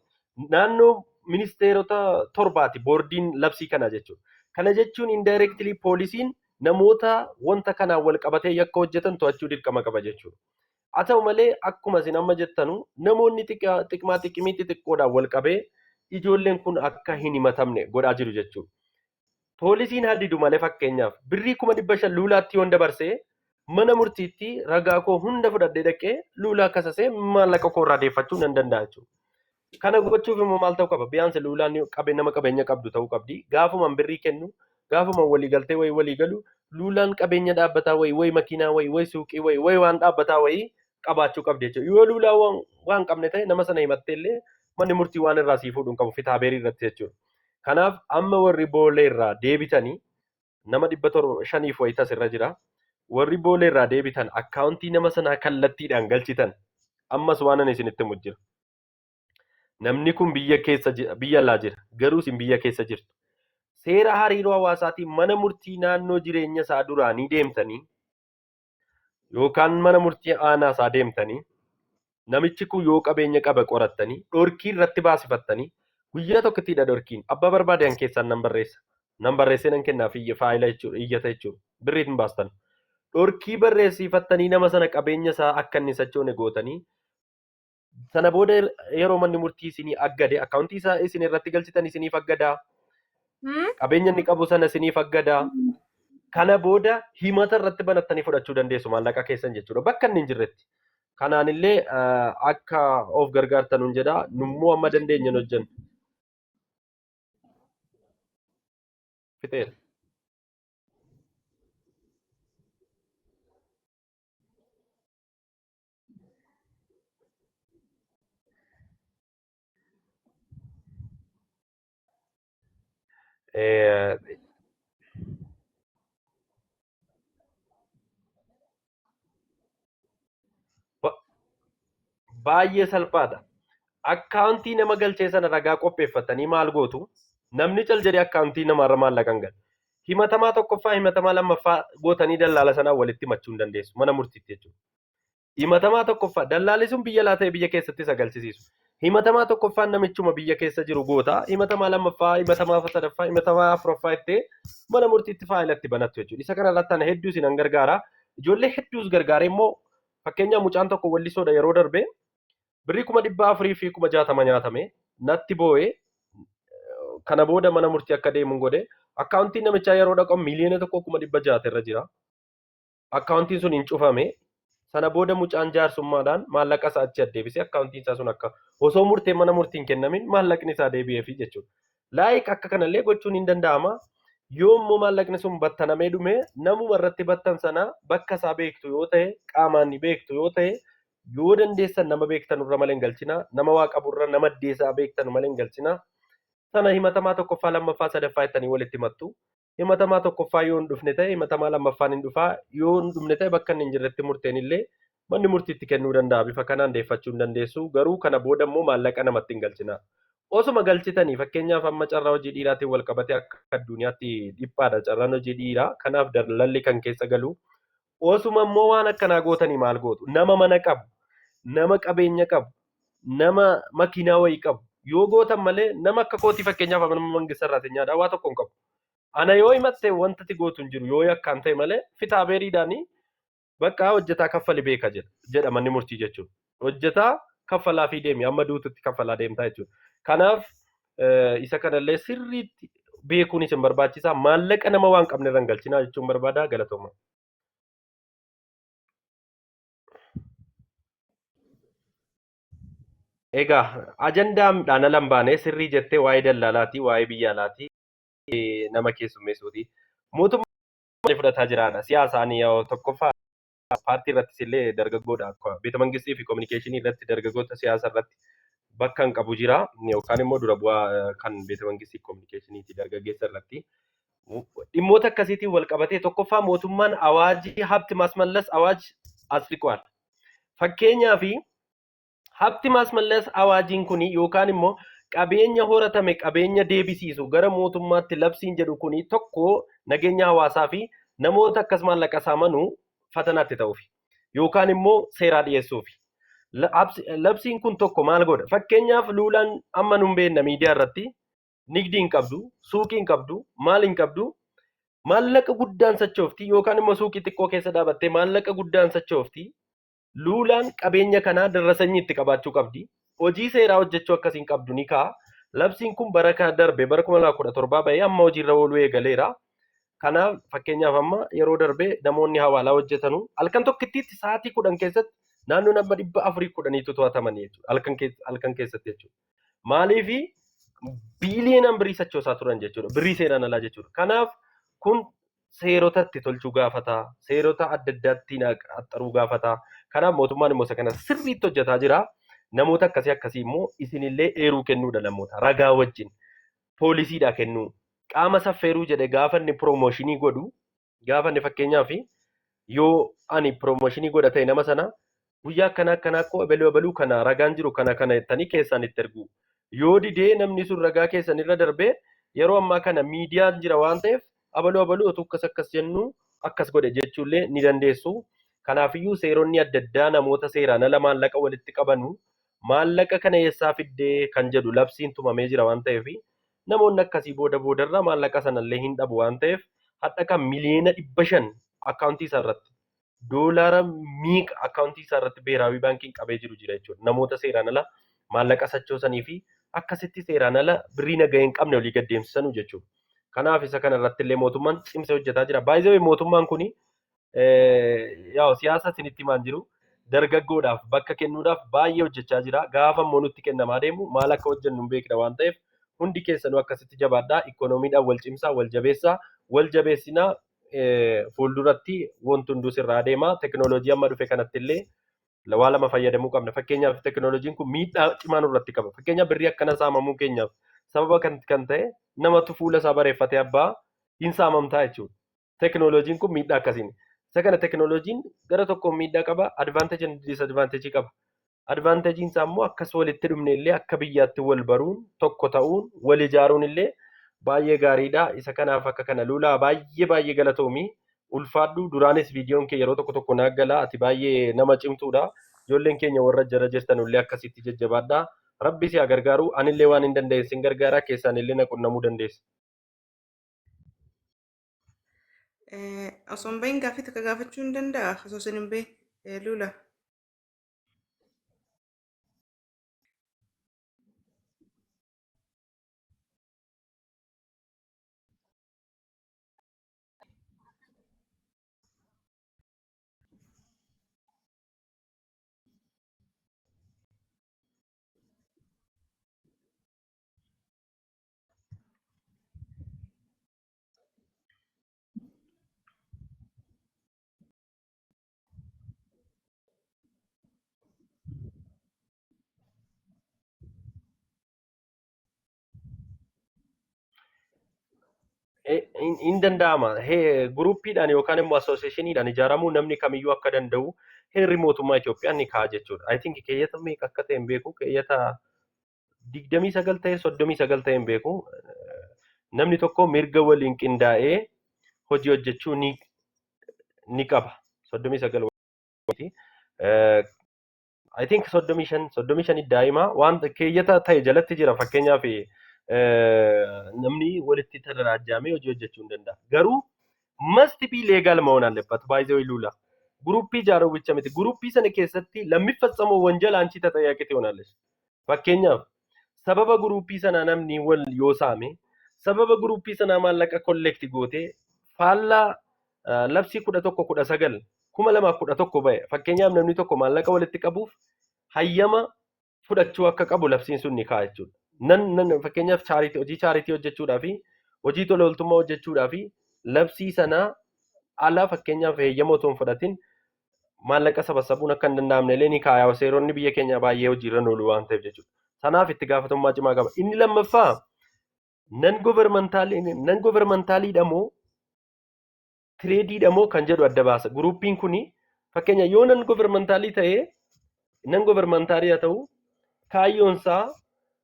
Speaker 1: naannoo ministeerota torbaati boordiin labsii kana jechuudha. Kana jechuun indirectly poolisiin namoota wanta kanaan wal qabatee yakka hojjetan to'achuu dirqama qaba jechuudha. Haa ta'u malee, akkuma isin amma jettanu, namoonni xiqmaa xiqimii xixiqqoodhaan wal qabee ijoolleen kun akka hin himatamne godhaa jiru jechuudha. Poolisiin hadidu malee, fakkeenyaaf birrii 500,000 Luulaatti yoon dabarsee, mana murtiitti ragaa koo hunda fudhadhee dhaqee Luulaa kasasee maallaqa koo irraa deeffachuu nan danda'a jechuudha. Kana gochuuf immoo maal ta'uu qaba? Biyyaansi Luulaan nama qabeenya qabdu ta'uu qabdi. Gaafumaan birrii kennu, gaafumaan walii galtee wayii walii galu, Luulaan qabeenya dhaabbataa wayii, wayi makiinaa wayii, wayi suuqii wayii, wayi waan dhaabbataa wayii qabaachuu qabdi jechuudha. Yoo Luulaa waan qabne ta'e, nama sana himattee illee manni murtii waan irraa sii fuudhu hin qabu fitaabeerii irratti jechuudha. Kanaaf amma warri Boolee irraa deebitanii, nama 705f wayii tas irra jira. Warri Boolee irraa deebitan, akkaawuntii nama sanaa kallattiidhaan galchitan, ammas waan ani isinitti himu jira. Namni kun biyya keessa biyya alaa jira. Garuu isin biyya keessa jirtu. Seera hariiroo hawaasaatiin mana murtii naannoo jireenya isaa duraanii deemtanii yookaan mana murtii aanaa isaa deemtanii, namichi kun yoo qabeenya qaba qorattanii, dhorkii irratti baasifattanii, guyyaa tokkittiidha dhorkiin, abbaa barbaadan keessaan nan barreessa. Nan barreessee nan kennaaf faayila jechuudha, iyyata jechuudha. Birriit hin baastan. Dhorkii barreessifattanii nama sana qabeenya isaa akka inni sochoone gootanii sana booda yeroo manni murtii isinii aggade akkaawuntii isaa isin irratti galchitan isiniif aggadaa. Qabeenya inni qabu sana isiniif aggadaa. Kana booda himata irratti banattanii fudhachuu dandeessu maallaqa keessan jechuudha bakka inni hin jirretti. Kanaan illee akka of gargaartan nun jedha. Nummoo amma dandeenye hojjenna. Fixeera. Baay'ee salphaadha. Akkaawuntii nama galchee sana ragaa qopheeffatanii maal gootu? Namni cal jedhee akkaawuntii namaarra maallaqa hin galu. Himatamaa tokkoffaa, himatamaa lammaffaa gootanii dallaala sanaa walitti himachuu hin dandeessu mana murtiitti jechuudha. Himatamaa tokkoffaa dallaalli sun biyya alaa ta'e biyya keessatti isa galchisiisu. Himatamaa tokkoffaan namichuma biyya keessa jiru goota. Himatamaa lammaffaa, himatamaa sadaffaa, himatamaa afuraffaa ittee mana murtiitti faayilatti banattu jechuudha. Isa kana irratti ana hedduu isin gargaara. Ijoollee hedduus gargaaree immoo fakkeenyaaf mucaan tokko wallisoodha yeroo darbe birrii 460,000 nyaatame natti boo'ee kana booda mana murtii akka deemuun godhe akkaawuntiin namichaa yeroo dhaqamu 1,600,000 irra jira. Akkaawuntiin sun hin cufame. Sana booda mucaan jaarsummaadhaan maallaqa isaa achi addeebisee akkaawuntiin isaa sun akka osoo murtee mana murtiin kennamin maallaqni isaa deebi'eefi jechuudha. Laayik akka kanallee gochuun hin danda'ama. Yoo immoo maallaqni sun battanamee dhume namuma irratti battan sana bakka isaa beektu yoo ta'e qaamaan ni beektu yoo ta'e yoo dandeessan nama beektan irra malee hin galchina. Nama waa qaburra nama addeessaa beektan malee hin galchina. Sana himatamaa tokkoffaa lammaffaa sadaffaa jettanii walitti himattu. Himatamaa tokkoffaa yoo hin dhufne ta'e himatamaa lammaffaan hin dhufaa yoo hin dhufne ta'e bakka inni hin jirretti murteen illee manni murtiitti kennuu danda'a. Bifa kanaan deeffachuu hin dandeessu. Garuu kana booda immoo maallaqa namatti hin galchina. Osuma galchitanii fakkeenyaaf amma carraa hojii dhiiraatiin wal qabatee akka addunyaatti dhiphaadha carraan hojii dhiiraa. Kanaaf dallalli kan keessa galu. Osuma immoo waan akkanaa gootanii maal gootu? Nama mana qabu, nama qabeenya qabu, nama makiinaa wayii qabu. Yoo gootan malee nama akka kootii fakkeenyaaf nama mangista irraa nyaadhaa waa tokko hin qabu. Ana yoo himatte wanta ati gootu hin jiru yoo yakkaan ta'e malee fitaa beeriidhaanii bakka hojjetaa kaffali beeka jedha manni murtii jechuudha. Hojjetaa kaffalaa fi deemi amma duututti kaffalaa deemtaa jechuudha. Kanaaf isa kanallee sirriitti beekuun isin barbaachisaa maallaqa nama waan qabne irra hin galchinaa jechuun barbaada galatooma. Egaa ajandaan ala hin baane sirrii jettee waa'ee dallaalaatii waa'ee biyya alaatii nama keessummeessuuti. Mootummaan fudhataa jiraadha. Siyaasaan yoo tokkoffaa paartii irrattis illee dargaggoodha. Beeta mangistii fi kominikeeshinii irratti dargaggoota siyaasa irratti bakka hin qabu jira. Yookaan immoo dura bu'aa kan beeta mangistii kominikeeshiniiti dargaggeessa irratti. Dhimmoota akkasiitiin wal qabatee tokkoffaa mootummaan awaajii habti maasmallas awaaj asriqwaal. Fakkeenyaaf habti maasmallas awaajiin kuni yookaan immoo qabeenya horatame qabeenya deebisiisu gara mootummaatti labsiin jedhu kuni tokko nageenya hawaasaa fi namoota akkas maallaqa saamanuu fatanaatti ta'uufi yookaan immoo seeraa dhiyeessuufi. Labsiin kun tokko maal godha? Fakkeenyaaf luulaan amma nun beekna miidiyaa irratti nigdii hin qabdu, suuqii hin qabdu, maal hin qabdu, maallaqa guddaan sochoofti yookaan immoo suuqii xiqqoo keessa dhaabattee maallaqa guddaan sochoofti. Luulaan qabeenya kanaa darrasanyii itti qabaachuu qabdi. Hojii seeraa hojjechuu akkasiin qabdu ni ka'a. Labsiin kun bara darbe bara 2017 bahee amma hojiirra ooluu eegaleera. Kanaaf fakkeenyaaf amma yeroo darbe namoonni hawaalaa hojjetanu halkan tokkittiitti sa'aatii 10 keessatti naannoo nama 410tu to'atamanii jechuudha. Halkan keessatti jechuudha. Maaliifi biiliyoonaan birrii sochoosaa turan jechuudha. Birrii seeraan alaa jechuudha. Kanaaf kun seerotatti tolchuu gaafata. Seerota adda addaatti qaxxaruu gaafata. Kanaaf mootummaan immoo isa kana sirriitti hojjetaa jira. Namoota akkasii akkasii immoo isinillee eeruu kennuudha namoota ragaa wajjin poolisiidhaa kennuu. Qaama saffeeruu jedhe gaafa inni piroomooshinii godhu gaafa inni fakkeenyaaf yoo ani piroomooshinii godha ta'e nama sana guyyaa akkana akkanaa koo ebeluu ebeluu kana ragaan jiru kana kana jettanii keessaan itti ergu. Yoo didee namni sun ragaa keessan irra darbee yeroo ammaa kana miidiyaan jira waan ta'eef abaluu abaluu otuu akkas akkas jennu akkas godhe jechuullee ni dandeessu. Kanaafiyyuu seeronni adda addaa namoota seeraan ala maallaqa walitti qabanu maallaqa kana eessaa fiddee kan jedhu labsiin tumamee jira waan ta'eef namoonni akkasii booda boodarra maallaqa sanallee hin dhabu waan ta'eef hadha kan 500,000,000 akkaawuntii isaa irratti Doolaara miiqa akkaawuntii isaa irratti Beeraawii Baankiin qabee jiru jira jechuudha. Namoota seeraan ala maallaqa sochoosanii fi akkasitti seeraan ala birrii nagahee hin qabne olii gad deemsisanu jechuudha. Kanaaf isa kana irratti illee mootummaan cimsee hojjetaa jira. Baay'ee mootummaan kuni yaa'u siyaasa isinitti himaan jiru dargaggoodhaaf bakka kennuudhaaf baay'ee hojjechaa jira. Gaafa immoo nutti kennamaa deemu maal akka hojjennu hin beekna waan ta'eef, hundi keessanuu akkasitti jabaadhaa. Ikoonomiidhaan wal cimsaa, wal jabeessaa, wal jabeessinaa, fuulduratti wanti hunduu sirraa deema. Teknooloojii amma dhufe kanatti illee waa lama fayyadamuu qabna. Fakkeenyaaf, teknooloojiin kun miidhaa cimaa nurratti qaba. Fakkeenyaaf, birrii akkana saamamuu keenyaaf sababa kan ta'e namatu fuula isaa bareeffatee abbaa hin saamamtaa jechuudha. Teknooloojiin kun miidhaa akkasiin. Isa kana teknooloojiin gara tokkoon miidhaa qaba, advantage and disadvantage qaba. Advantageiin isaa immoo akkas walitti dhumne illee akka biyyaatti wal baruun, tokko ta'uun, wal ijaaruun illee baay'ee gaariidha. Isa kanaaf akka kana lulaa baay'ee baay'ee galatoomi. Ulfaadhu. Duraanis viidiyoon kee yeroo tokko tokko naa gala, ati baay'ee nama cimtuudha. Ijoolleen keenya warra jara jirtan illee akkasitti jajjabaadha. Rabbi si haa gargaaru. Anillee waan hin danda'e sin gargaara, keessaan illee na qunnamuu dandeessa.
Speaker 4: Osoo hin bahin gaaffii takka gaafachuu hin danda'a. Osoo isin hin bahin, Lula.
Speaker 1: Hin danda'ama. Groupiidhaan yookaan immoo associationiidhaan ijaaramuu namni kamiyyuu akka danda'u heerri mootummaa Itoophiyaa ni kaa'a jechuudha. I think keeyyata meeqa akka ta'e hin beeku. Keeyyata 29 ta'e, 39 ta'e hin beeku. Namni tokko mirga waliin qindaa'ee hojii hojjechuu ni qaba. 39. I think 35, 35 daa'ima waan keeyyata ta'e jalatti jira. Fakkeenyaaf, namni walitti ተደራጃሜ hojii hojjechuu hin danda'a. Garuu must be legal መሆን አለበት። By the way, ሉላ፣ group ijaaruu ብቻ miti. Group sana keessatti ለሚፈጸመው ወንጀል አንቺ ተጠያቂ ትሆናለሽ። Fakkeenyaaf, sababa group sanaa namni wal yoo saame, sababa group sanaa maallaqa collect gootee faallaa labsii 11/19/2011 ba'e, fakkeenyaaf, namni tokko maallaqa walitti qabuuf hayyama fudhachuu akka qabu labsiin sun ni kaa'a jechuudha. Nan fakkeenyaaf charity, hojii charity hojjechuudhaa fi hojii tola ooltummaa hojjechuudhaa fi labsii sanaa ala, fakkeenyaaf, heeyyama otoo hin fudhatin maallaqa sabassabuun akka hin danda'amne illee ni kaa'a. Seeronni biyya keenya baay'ee hojiirra oolu waan ta'eef jechuudha. Sanaaf itti gaafatamummaa cimaa qaba. Inni lammaffaa non governmentaliidha moo tradeiidha moo kan jedhu adda baasa. Groupiin kuni fakkeenya yoo non governmental ta'ee, non governmental haa ta'u, kaayyoonsaa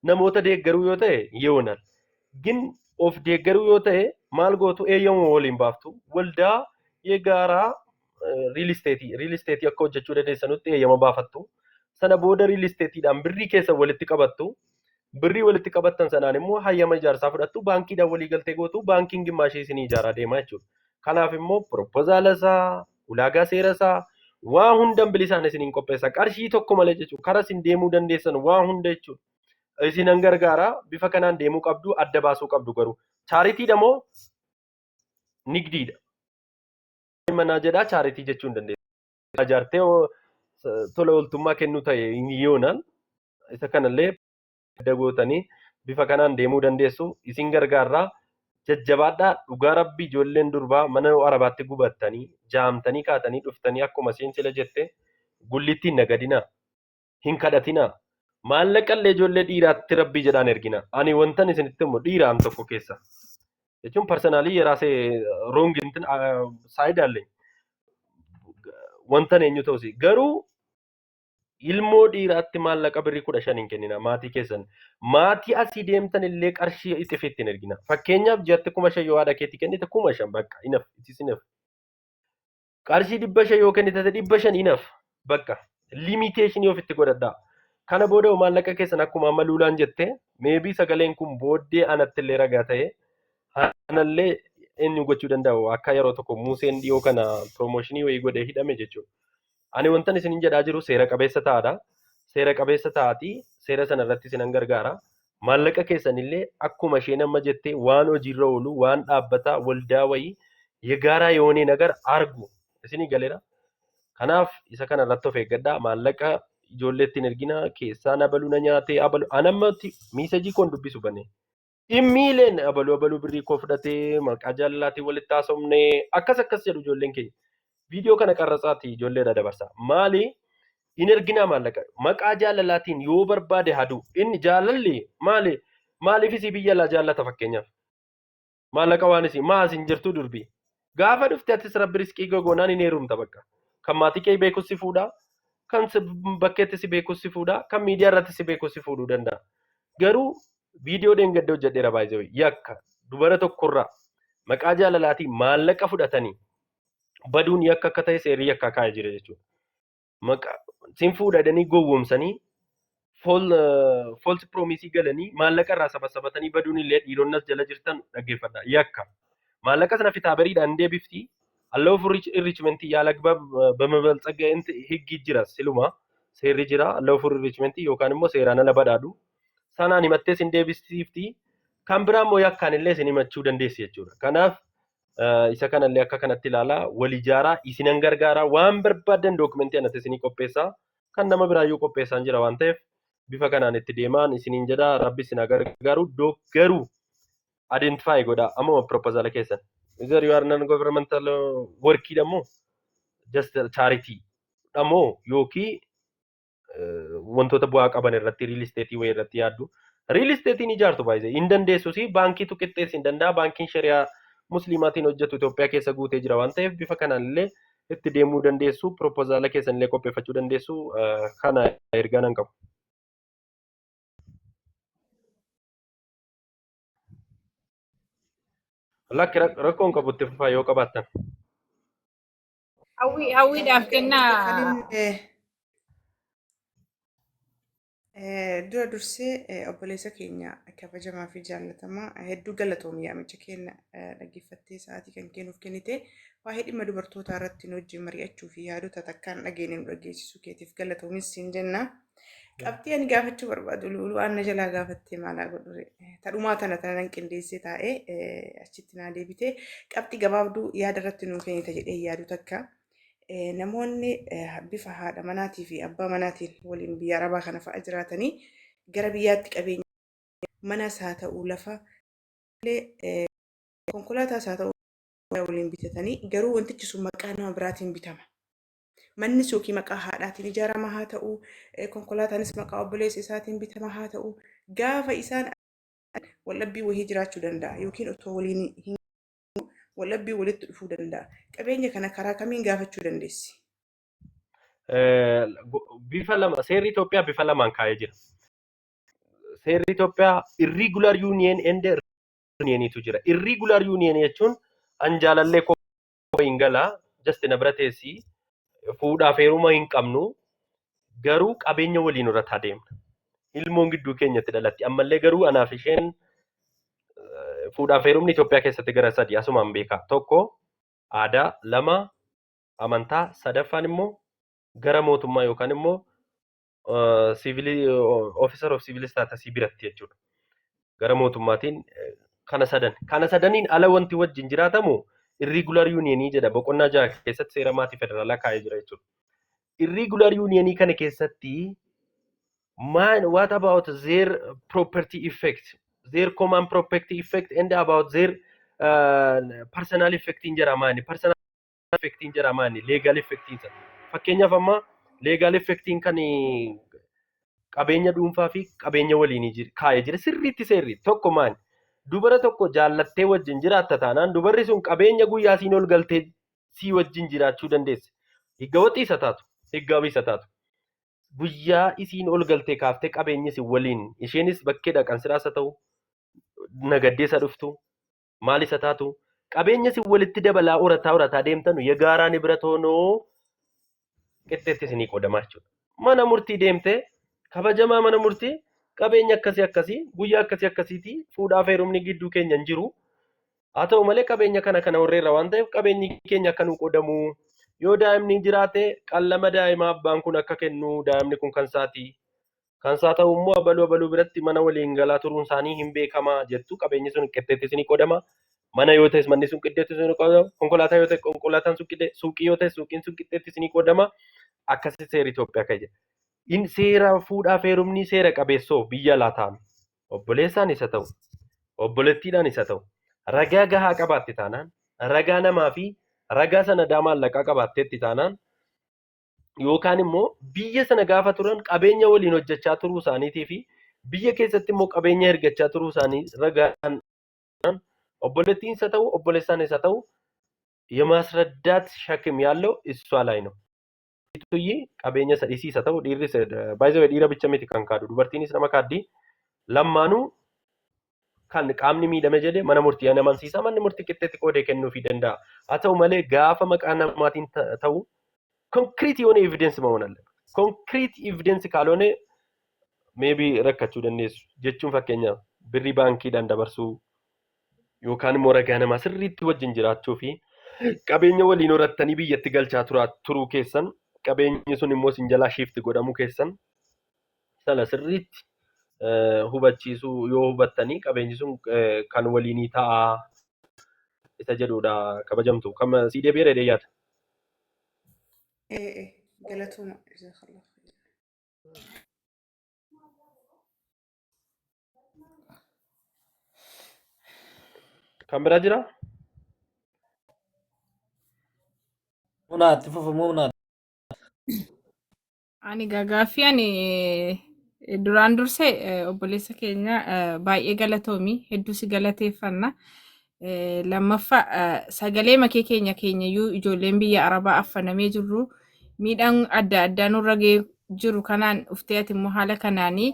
Speaker 1: namoota deeggaruu yoo ta'e ይሆናል. ግን of deeggaruu yoo ta'e maal gootu? Eeyyama waliin baaftu. Waldaa የጋራ real estate akka hojjechuu dandeessanutti eeyyama baafattu. Sana booda real estateiidhaan birrii keessan walitti qabattu. Birrii walitti qabattan sanaan immoo hayyama ijaarsaa fudhattu, baankiidhaan walii galtee gootu, baankiin gimmaashee isinii ijaaraa deema jechuudha. Kanaaf immoo proposala isaa, ulaagaa seera isaa waa hundan bilisaan isiniin qopheessa. Qarshii tokko malee jechuudha. Karaa isin deemuu dandeessan waa hunda jechuudha. Isinan gargaara, bifa kanaan deemuu qabdu, adda baasuu qabdu garuu. Charityiidha moo nigdiidha? Manaa jedhaa charity jechuu hin dandeessu. Ijaartee tola ooltummaa kennuu ta'e yoonaan isa kanallee adda gootanii bifa kanaan deemuu dandeessu. Isin gargaarraa, jajjabaadhaa. Dhugaa rabbii, ijoolleen durbaa mana arabaatti gubattanii jaamtanii kaatanii dhuftanii, akkuma isheen sila jette, gullitti hin nagadinaa, hin kadhatinaa, maallaqallee ijoollee dhiiraatti rabbii jedhaan ergina. Ani wantan isinitti immoo dhiiraan tokko keessa jechuun personally የራሴ wrong እንትን side አለኝ, wantan eenyu ta'us, garuu ilmoo dhiiraatti maallaqa birrii 15 hin kennina. Maatii keessan, maatii asii deemtan illee qarshii ixifitti hin ergina. Fakkeenyaaf, ji'atti 5,000 yoo haadha keetii kennite, 5,000 bakka, enough, it is enough. Qarshii 500 yoo kennite, 500 enough, bakka. Limitation ofitti godhadhaa. Kana booda maallaqa keessan akkuma amma luulaan jette, maybe sagaleen kun booddee anatti illee ragaa ta'e anallee Eenyu gochuu danda'u akka yeroo tokko Museen dhiyoo kana promotion wayii godhee hidhame jechuudha. Ani wantan isinin jedhaa jiru seera qabeessa ta'aadha. Seera qabeessa ta'aatii seera sana irratti isinan gargaara. Maallaqa keessanillee akkuma isheen amma jettee waan hojiirra oolu, waan dhaabbataa, waldaa wayii የጋራ የሆነ ነገር አርጉ isinii galeera. Kanaaf isa kana irratti of eeggadhaa. Maallaqa ijoolleetti hin ergina, keessaan abaluu na nyaatee abalu anammatti message koon dubbisu bane. Dhimmiileen abaluu abaluu birrii koo fudhatee maqaa jaalalaatiin walitti haasofne akkas akkas jedhu ijoolleen keenya. Viidiyoo kana qarratsaati ijoolleedha dabarsa. Maali? Hin erginaa maallaqa. Maqaa jaalalaatiin yoo barbaade hadu. Inni jaalalli maali? Maaliif isii biyya alaa jaallata fakkeenyaaf? Maallaqa waan isii maa asin jirtu durbi. Gaafa dhufte atis rabbi riskii gogoonaan hin heerumta bakka. Kan maatii kee beekus si fuudha. Kan bakkeetti si beekus si fuudha. Kan miidiyaa irratti si beekus si fuudhuu danda'a. Garuu viidiyoo dheengadda hojjedheera baay'ee yakka dubara tokkorraa maqaa jaalalaatiin maallaqa fudhatanii baduun yakka akka ta'e seerri yakka kaa'ee jira jechuudha. Maqaa sin fuudhanii gowwoomsanii false promise galanii maallaqa irraa sabasabatanii baduun illee dhiironni as jala jirtan dhaggeeffadha. Yakka. Maallaqa sana fitaa beriidhaan deebifti. Unlawful enrichment ያለ አግባብ በመበልጸግ ህግ jira, siluma seerri jira. Unlawful enrichment yookaan immoo seeraan ala badhaadhu. Sanaan himattee sin deebisiifti. Kan biraa immoo yakkaan illee sin himachuu dandeessi jechuudha. Kanaaf isa kanallee akka kanatti ilaalaa, wal ijaaraa, isinan gargaaraa, waan barbaadan document anatti isinii qopheessaa, kan nama biraayyuu qopheessaan jira waan ta'eef bifa kanaan itti deemaan isiniin jedha. Rabbi isin haa gargaaru. Garuu identify godhaa ammuma proposal keessan. Either you are non governmental workii dhammoo, just charity dhammoo, yookiin wantoota bu'aa qaban irratti, real estate wayii irratti yaaddu. Real estate ijaartu baay'ee hin dandeessus, baankiitu qixxeessi hin danda'a. Baankiin shari'aa musliimaatiin hojjetu Itoophiyaa keessa guutee jira waan ta'eef bifa kanaan illee itti deemuu dandeessu, proposal keessan illee qopheeffachuu dandeessu. Kana ergaa nan qabu. Lakki, rakkoon qabu, itti fufaa yoo qabaattan.
Speaker 3: Hawwii hawwiidhaaf kennaa.
Speaker 4: Kan inni dura dursee obboleessa keenya kabajamaa fi jaallatamaa, hedduu galatoomi. Yaamicha keenya dhaggeeffattee sa'aatii kan kennuuf kennite, waa'ee dhimma dubartootaa irratti nu wajjin mari'achuu fi yaadota takkaan dhageenye nu dhageessisuu keetiif galatoomis siin jenna. Qabxii ani gaafachuu barbaadu lu'uluu aan na jalaa gaafattee maalaa godhure, tadhumaa tana tana nan qindeessee taa'ee achitti naa deebite. Qabxii gabaabduu yaada irratti nuu kennita jedhee yaadu takka. Namoonni bifa haadha manaatii fi abbaa manaatiin waliin biyya arabaa kana fa'a jiraatanii gara biyyaatti qabeenya manas haa ta'u, lafa, konkolaataas haa ta'u waliin bitatanii, garuu wantichi sun maqaa nama biraatiin bitama. Mannis yookiin maqaa haadhaatiin ijaarama haa ta'u, konkolaataanis maqaa obboleessa isaatiin bitama haa ta'u, gaafa isaan waldhabbii wayii jiraachuu danda'a yookiin otoo waliin hin waldhabbii walitti dhufuu danda'a. Qabeenya kana karaa kamiin gaafachuu dandeessi?
Speaker 1: Bifa lama seerri Itoophiyaa bifa lamaan kaa'ee jira. Seerri Itoophiyaa irregular union and unionitu jira. Irregular union jechuun an jaalallee koo hin galaa, just na bira teessii, fuudhaaf heeruma hin qabnu, garuu qabeenya waliin horataa deemna. Ilmoon gidduu keenyatti dhalatti. Ammallee garuu anaaf isheen fuudhaaf heerumni Itoophiyaa keessatti gara sadi asumaan beekaa. Tokko aadaa, lama amantaa, sadaffaan immoo gara mootummaa yookaan immoo civil officer of civil status biratti jechuudha. Gara mootummaatiin kana sadan. Kana sadaniin ala wanti wajjin jiraatamu irregular unionii jedha, boqonnaa 6 keessatti seera maatii federaalaa kaa'ee jira jechuudha. Irregular unionii kana keessatti man, what about their property effect, their common property effect and about their personal effect hin jedhamaani, personal effect hin jedhamaani, legal effect isa. Fakkeenyaaf amma legal effectiin kan qabeenya dhuunfaa fi qabeenya waliinii kaa'ee jira sirriitti. Seerri tokko maali? Dubara tokko jaallattee wajjin jiraatta taanaan, dubarri sun qabeenya guyyaa siin ol galtee sii wajjin jiraachuu dandeesse. Higgawaxii isa taatu, higgaawii isa taatu. Guyyaa isiin ol galtee kaaftee qabeenyi isin waliin isheenis bakkee dhaqan siraasa ta'u, nagaddeessa dhuftu, maal isa taatu, qabeenya isin walitti dabalaa horataa horataa deemtanu የጋራ ንብረት ሆኖ qixxeetti isinii qoodamaa jechuudha. Mana murtii deemtee, kabajamaa mana murtii, qabeenya akkasii akkasii guyyaa akkasii akkasiitii fuudhaaf heerumni gidduu keenya hin jiru. Haa ta'u malee qabeenya kana kana horreerra waan ta'eef qabeenyi keenya akka nuu qoodamu yoo daa'imni jiraate qallama daa'imaa abbaan kun akka kennu daa'imni kun kan isaati. Kan isaa ta'u immoo abaluu abaluu biratti mana waliin galaa turuun isaanii hin beekamaa jettu qabeenyi sun qixxeetti isinii qoodama. Mana yoo ta'es manni sun qixxeetti isinii qoodama. Konkolaataa yoo ta'e konkolaataan sun qixxee, suuqii yoo ta'e suuqiin sun qixxeetti isinii qoodama. Akkasi seerri Itoophiyaa kan jedhu. In seera fuudhaaf heerumni seera qabeessoo biyya alaa ta'an obboleessaan isa ta'u obboleettiidhaan isa ta'u ragaa gahaa qabaatte taanaan ragaa namaa fi ragaa sanadaa maallaqaa qabaatteetti taanaan yookaan immoo biyya sana gaafa turan qabeenya waliin hojjechaa turuu isaaniitii fi biyya keessatti immoo qabeenya ergachaa turuu isaanii ragaan obboleettiin isa ta'u obboleessaan isa ta'u የማስረዳት ሸክም ያለው እሷ ላይ ነው። Tuyyi qabeenya isa dhiisii isa ta'u dhiirris baay'ee dhiira bicha miti kan kaadu dubartiinis nama kaaddi lammaanuu kan qaamni miidhame jedhe mana murtii an amansiisa manni murtii qixxeetti qoodee kennuufii danda'a. Haa ta'u malee gaafa maqaa namaatiin ta'u ኮንክሪት የሆነ ኤቪደንስ መሆን አለበት። ኮንክሪት ኤቪደንስ ካልሆነ ሜቢ rakkachuu dandeessu jechuun fakkeenyaaf birrii baankiidhaan dabarsuu yookaan immoo ragaa namaa sirriitti wajjin jiraachuu fi qabeenya waliin horattanii biyyatti galchaa turuu keessan qabeenyi sun immoo sin jalaa shiifti godhamuu keessan sana sirriitti hubachiisuu yoo hubattanii qabeenyi sun kan waliinii ta'a isa jedhudha kabajamtu. Kam sii deebi'eera jedhee yaada.
Speaker 4: Ee galatooma jazakallah khayr.
Speaker 1: Kan biraa jiraa?
Speaker 2: Munaatti fufu munaatti.
Speaker 3: Ani gaaffii ani duraan dursee obboleessa keenya baay'ee galatoomi hedduu si galateeffanna. Lammaffaa sagalee makee keenya keenyayyuu ijoolleen biyya Arabaa affanamee jirru miidhaan adda addaa nurra ga'ee jiru kanaan dhuftee ati immoo haala kanaanii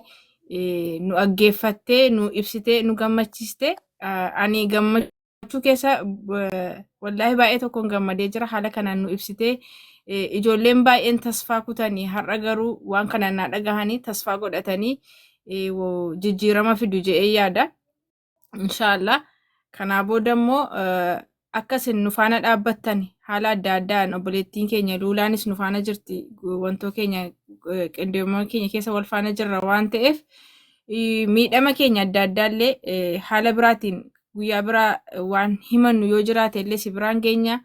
Speaker 3: nu dhaggeeffattee nu ibsitee nu gammachiiste. Ani gammachuu keessa wallaahi baay'ee tokkoon gammadee jira haala kanaan nu ibsitee. Ijoolleen baay'een tasfaa kutanii har'a garuu waan kana naa dhagahanii tasfaa godhatanii jijjiirama fidu jedhee yaada. Inshaallah. Kanaa booda immoo akka isin nu faana dhaabbattan haala adda addaan obboleettiin keenya Luulaanis nu faana jirti wantoo keenya qindoomina keenya keessa wal faana jirra waan ta'eef miidhama keenya adda addaallee haala biraatiin guyyaa biraa waan himannu yoo jiraate illee si biraan geenya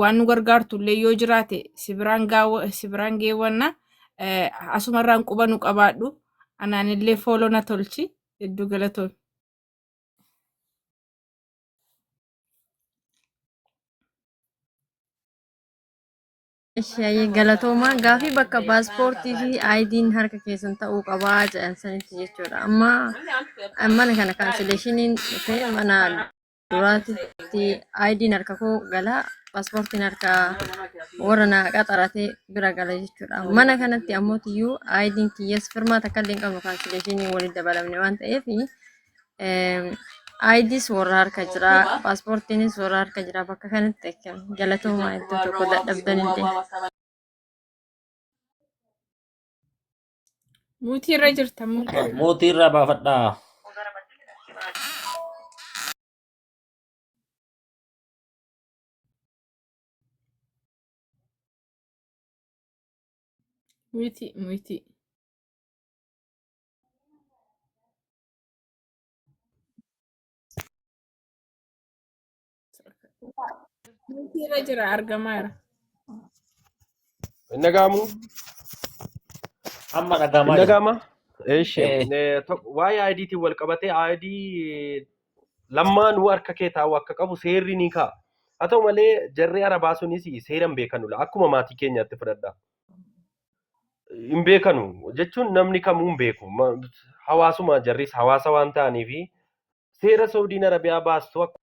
Speaker 3: waan nu gargaartu illee yoo jiraate si biraan geewwanna asumarraan quba nu qabaadhu anaan illee fooloo na tolchi hedduu galatoon.
Speaker 5: Ishee galatoomaa gaafii bakka paaspoortii fi aayidiin harka keessan ta'uu qabaa jedhan sanitti jechuudha. Amma mana kana kaansileeshiniin dhufee mana duraatitti aayidiin harka koo gala paaspoortiin harka warra na qaxaratee bira gala jechuudha. Mana kanatti ammoo tiyyuu aayidiin kiyyas firmaa takka illee hin qabnu kaansileeshiniin walitti dabalamne waan ta'eef aayidiis warra harka jira paaspoortiinis warra harka jira bakka kanatti akkam galatoomaa iddoo tokko dadhabdan illee.
Speaker 3: Muutii irra jirta muutii.
Speaker 2: Mootii irraa baafadhaa.
Speaker 3: Muutii muutii. Muutii irra jira argamaa jira.
Speaker 1: Hin dhaga'amu?
Speaker 2: Amma
Speaker 1: Hin
Speaker 2: dhagahamaa jira.
Speaker 1: dhaga'ama? Eeshi.
Speaker 2: Eh,
Speaker 1: Waa'ee IDtiin wal qabatee ID lammaanuu harka kee taa'u akka qabu seerri ni kaa'a. Haa ta'u malee jarri arabaa sunis seera hin beekanu. Akkuma maatii keenyaatti fudhadha. Hin beekanu jechuun namni kamuu hin beeku. Hawaasuma jarris hawaasa waan ta'aniif seera Saawudiin Arabiyaa baastu akka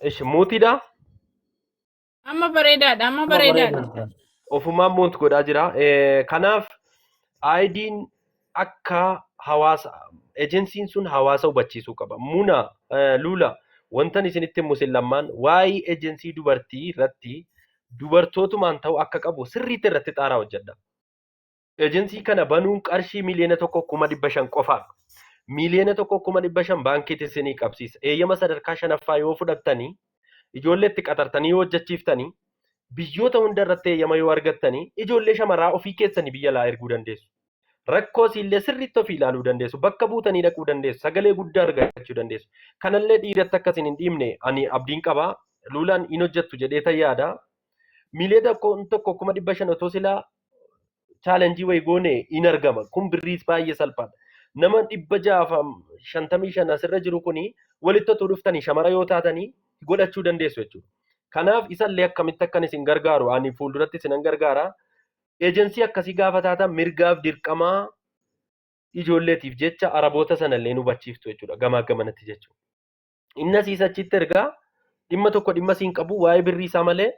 Speaker 1: Ishi muutiidha.
Speaker 3: Amma bareedaadha amma
Speaker 2: Amma
Speaker 3: bareedaadha.
Speaker 2: bareedaadha.
Speaker 1: Ofumaan muut godhaa jira. Kanaaf ID'n Akka hawaasa ejensiin sun hawaasa hubachiisuu qaba. Muna Lula, wantan isinitti himu isin lammaan waa'ee ejensii dubartii irratti dubartootumaan ta'u akka qabu sirriitti irratti xaaraa hojjedha. Ejensii kana banuun qarshii 1,500,000 qofaadha. 1,500,000 baankiitti isinii qabsiisa. Eeyyama sadarkaa shanaffaa yoo fudhattanii, ijoollee itti qaxartanii yoo hojjechiiftanii, biyyoota hunda irratti eeyyama yoo argattanii, ijoollee shamaraa ofii keessanii biyya alaa erguu dandeessu. Rakkoo isiillee sirriitti ofii ilaaluu dandeessu. Bakka buutanii dhaquu dandeessu. Sagalee guddaa argachuu dandeessu. Kanallee dhiiratti akkasiin hin dhiibne ani abdiin qaba. Luulaan hin hojjettu jedhee tan yaada. 1,500,000 otoo silaa challenge wayii goone hin argama. Kun birriis baay'ee salphaadha. Nama 655 asirra jiru kuni walitti otoo dhuftanii shamara yoo taatanii godhachuu dandeessu jechuudha. Kanaaf isallee akkamitti akkan isin gargaaru ani fuulduratti isinan gargaara. Ejensii akkasii gaafa taatan mirgaaf dirqamaa ijoolleetiif jecha araboota sanallee nu hubachiiftu jechuudha. Gamaa gamanatti jechuudha. Inni asiis achitti ergaa dhimma tokko dhimma siin qabu waa'ee birrii isaa malee,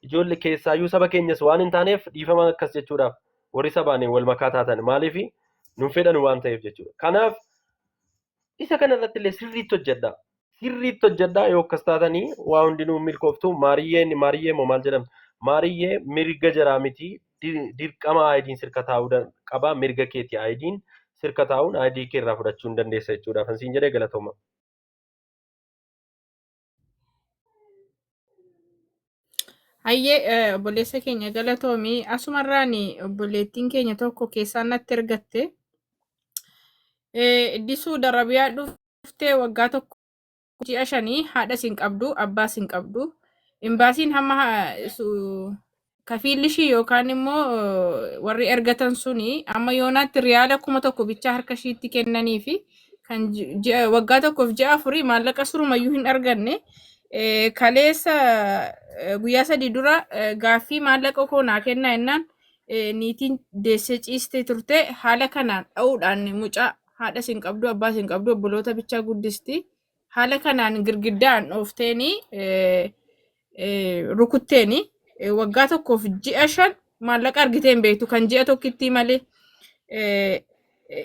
Speaker 1: ijoollee keessaayyuu saba keenyas waan hin taaneef dhiifama akkas jechuudhaaf, warri sabaan wal makaa taatan maaliif nun fedhan waan ta'eef jechuudha. Kanaaf isa kana irratti illee sirriitti hojjedha. Sirriitti hojjedha, yoo akkas taatanii waa hundinuu milkooftu. Maariyyeen, Maariyyee moo maal jedhamtu? Maariyyee, mirga jaraa miti, dirqama IDn sirka taa'uu qaba. Mirga keeti IDn sirka taa'uun ID kee irraa fudhachuu hin dandeessa jechuudha. Fansiin jedhee, galatooma.
Speaker 3: Hayyee, obboleessa keenya galatoomii. Asumarraan obboleettiin keenya tokko keessaan natti ergatte. Iddisuu Darabiyaa dhuftee waggaa 1 ji'a 5, haadha sin qabdu, abbaa sin qabdu. Imbaasiin hamma kafiilli ishii yookaan immoo warri ergatan suni amma yoonaatti riyaala 1000 bichaa harka ishiitti kennanii fi kan ji'a waggaa 1f ji'a 4 maallaqa surumayyuu hin arganne. Kaleessa guyyaa 3 dura gaaffii maallaqa koo naa kennaa jennaan, niitiin deessee ciistee turte haala kanaan dha'uudhaan, mucaa haadha sin qabdu, abbaa sin qabdu, obboloota bichaa guddisti, haala kanaan girgiddaan dhoofteeni rukutteeni, waggaa 1f ji'a 5 maallaqa argitee hin beektu kan ji'a tokkittii malee.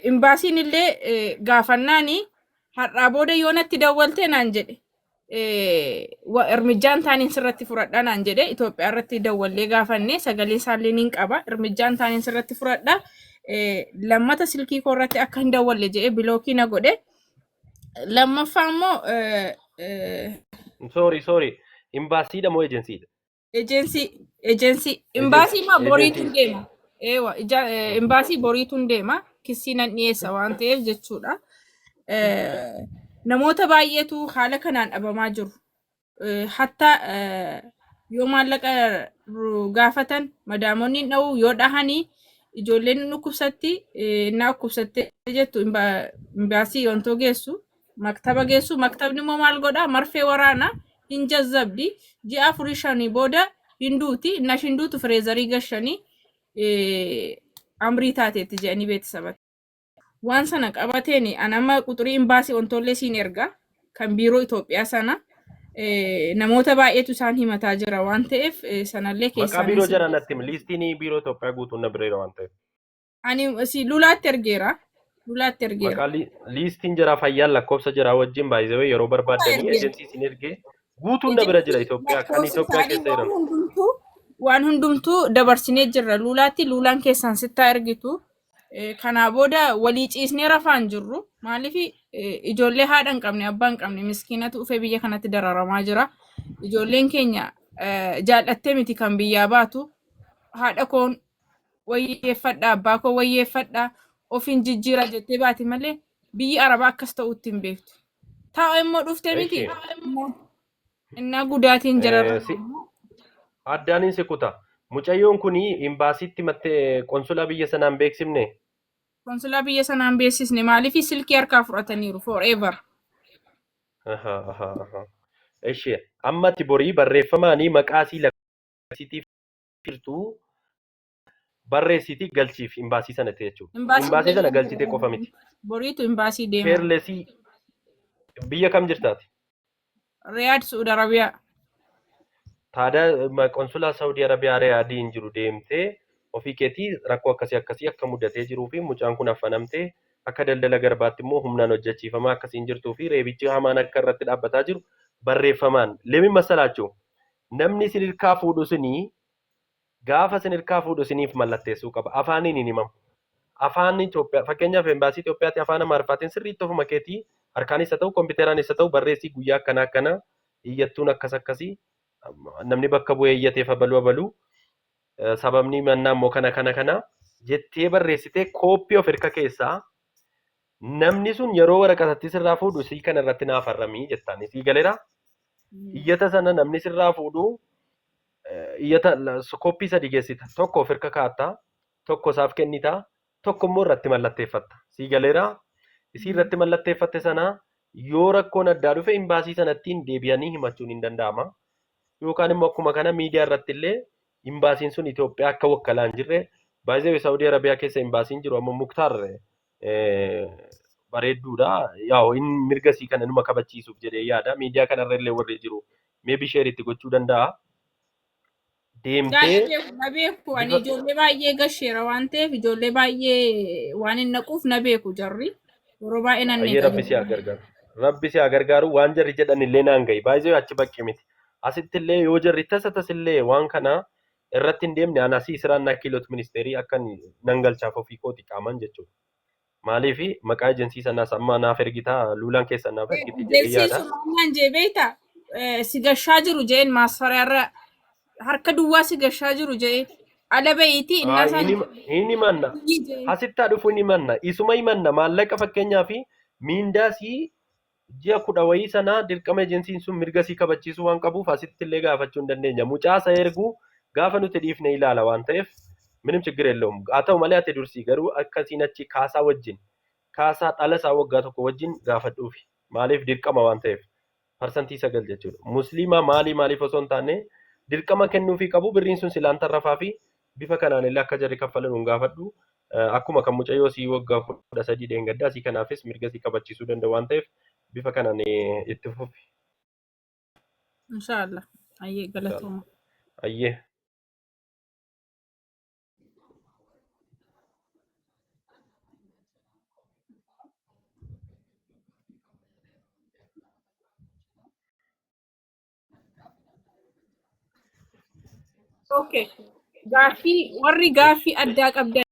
Speaker 3: Imbaasiin illee gaafannaani har'aa booda yoo natti dawwaltee naan jedhe, irmijjaan taaniin sirratti fudhadha naan jedhe. Itoophiyaa irratti dawwallee gaafanne, sagalee isaallee niin qaba. Irmijjaan taaniin sirratti fudhadha, lammata silkii koo irratti akka hin dawwalle jedhee block na godhe. Lammaffaa immoo
Speaker 1: Sorry, sorry. Imbaasiidha moo ejensiidha?
Speaker 3: Ejensii, ejensii. Imbaasii immoo boriituun deema. Eewa, imbaasii boriituun deema. Kissii nan dhiyeessa waan ta'eef jechuudha. Namoota baay'eetu haala kanaan dhabamaa jiru. Hatta yoo maallaqa gaafatan madaamonni hin dha'u, yoo dhahanii ijoolleen hin dhukkubsatti, innaa dhukkubsattee jettu imbaasii yontoo geessu, maktaba geessu, maktabni immoo maal godhaa? Marfee waraanaa hin jazzabdi, ji'a 4 5 booda hin duuti. Innaa ishiin duutu freezer gashanii amrii taateetti jedhanii beeksisabatti. Waan sana qabateen an amma quxurii imbaasii ontollee siin erga, kan biiroo Itoophiyaa sana, namoota baay'eetu isaan himataa jira waan ta'eef sanallee
Speaker 1: Maqaa
Speaker 3: keessaan
Speaker 1: biiroo jara natti himi. Liistiin biiroo Itoophiyaa guutuun na bireera waan ta'eef.
Speaker 3: Ani si Lulaatti ergeera. Lulaatti ergeera.
Speaker 1: Maqaa liistiin jara fayyaan lakkoofsa jaraa wajjin baay'ee yeroo barbaaddanii
Speaker 3: Ergeera.
Speaker 1: ejensii isin ergee guutuun na bira jira, Itoophiyaa kan
Speaker 3: Lakkoofsa
Speaker 1: Itoophiyaa
Speaker 3: isaanii
Speaker 1: keessa
Speaker 3: waan
Speaker 1: jiran.
Speaker 3: hundumtuu, waan hundumtuu dabarsinee jirra Lulaatti. Lulaan keessaan sittaa ergitu. Kanaa booda walii ciisnee rafaan jirru. Maaliif ijoollee haadha hin qabne, abbaa hin qabne, miskiinatu dhufee biyya kanatti dararamaa jira. Ijoolleen keenya jaallattee miti kan biyyaa baatu. Haadha koon wayyeeffadha, abbaa koo wayyeeffadha, ofiin jijjiira jettee baati malee biyyi arabaa akkas ta'uutti hin beektu. Taa'u immoo dhuftee miti. Innaa gudaatiin jararra.
Speaker 1: Si addaanin si kuta. Mucayyoon kuni imbaasiitti mattee konsulaa biyya sanaan beeksifne.
Speaker 3: Konsulaa biyya sanaan beeksisne, maaliif silkii harkaa fudhataniiru forever.
Speaker 1: Aha, aha, aha. Eshi, amma ati borii barreeffamaanii maqaa sii lakkoofsiitiif jirtu barreessiitii galchiif imbaasii sanatti jechuudha.
Speaker 3: Imbaasii
Speaker 1: Imbaasii sana
Speaker 3: deemaa
Speaker 1: galchitee qofa miti.
Speaker 3: Boriitu imbaasii deema.
Speaker 1: Fearlessii biyya kam jirtaati?
Speaker 3: Riyaad, Suudi Arabiyaa.
Speaker 1: Taadaa konsulaa Saawudii Arabiyaa Riyaadii hin jiru deemtee Ofii keetii rakkoo akkasii akkasii akka mudatee jiruu fi mucaan kun affanamtee akka daldala garbaatti immoo humnaan hojjechiifamaa akkasiin jirtuu fi reebichi hamaan akka irratti dhaabbataa jiru barreeffamaan. Lemin masalaachuu namni isin hirkaa fuudhu sinii gaafa isin hirkaa fuudhu isiniif mallatteessuu qaba. Afaaniin hin himamu. Afaan Itoophiyaa fakkeenyaaf embaasii Itoophiyaatti afaan Amaariffaatiin sirriitti ofuma keetii harkaanis haa ta'u kompiitaraanis haa ta'u barreessii guyyaa akkanaa akkanaa iyyattuun akkas akkasii namni bakka bu'ee iyyateef abaluu abaluu sababni mannaa immoo kana kana kana jettee barreessitee kooppii of hirka keessaa namni sun yeroo waraqatatti sirraa fuudhu sii kana irratti naaf harramii jettaan sii galeera. Iyyata sana namni sirraa fuudhu iyyata kooppii sadi geessita. Tokko of hirka kaa'atta, tokko isaaf kennita, tokko immoo irratti mallatteeffatta. Sii galeera. Isii irratti mallatteeffatte sana yoo rakkoon addaa dhufe imbaasii sanattiin deebi'anii himachuun hin danda'ama. Yookaan immoo akkuma kana miidiyaa irratti illee imbaasiin sun Itoophiyaa akka wakkalaa hin jirre baay'ee Saawudii Arabiyaa keessa imbaasiin jiru amma Muktaar bareedduudha. Yaa'u inni mirga isii kana numa kabachiisuuf jedhee yaada. Miidiyaa kanarra illee warri jiru meebi sheer itti gochuu danda'a.
Speaker 3: Gaa'ee
Speaker 1: Deemtee
Speaker 3: beeku na beeku ani
Speaker 1: bifa
Speaker 3: ijoollee baay'ee gasheera waan ta'eef ijoollee baay'ee waan hin naquuf na beeku jarri yeroo baay'ee nan
Speaker 1: ayyee
Speaker 3: eega
Speaker 1: rabbi si haa gargaaru. Rabbi si haa gargaaru waan jarri jedhan illee naan gahi. Baay'ee achi baqqi miti. Asitti illee yoo jarri tasa tasillee waan kana irratti hin deemne ana asii siraan na kiilot ministeerii akka nan galchaaf ofii kooti qaaman jechuudha. Maaliif maqaa ejensii sanaas amma naaf ergitaa luulaan keessan naaf ergiti jedhee
Speaker 3: Ejensii
Speaker 1: yaada.
Speaker 3: sun maal jee beekta si gashaa jiru jeen maasfariyaarra harka duwwaa si gashaa jiru jee ala bahiitii innaa isaan
Speaker 1: Hin himanna.
Speaker 3: biyyi jee.
Speaker 1: Asittaa dhufu hin himanna. Isuma himanna maallaqa fakkeenyaa fi miindaa sii ji'a 10 wayii sanaa dirqama ejensiin sun mirga sii kabachiisuu waan qabuuf asitti illee gaafachuu hin dandeenya. Mucaa isa erguu gaafa nuti dhiifne ilaala waan ta'eef minim chiggir elloom. Haa ta'u malee ati dursii garuu akkasiin achi kaasaa wajjin kaasaa dhala isaa waggaa 1 wajjin gaafadhuufi. Maaliif dirqama waan ta'eef 9% jechuudha. Musliimaa maalii maaliif osoo hin taane dirqama kennuufii qabu birriin sun silaan tarrafaa fi bifa kanaan illee akka jarri kaffalan hin gaafadhu. Akkuma kan mucayyoo sii waggaa 13 dheengaddaa sii kanaafis mirga sii kabachiisuu danda'u waan ta'eef bifa kanaan itti fufi.
Speaker 3: Inshaallah. Ayyee galatooma.
Speaker 1: Ayyee.
Speaker 3: Okay. Gaaffii warri gaaffii addaa qabdan.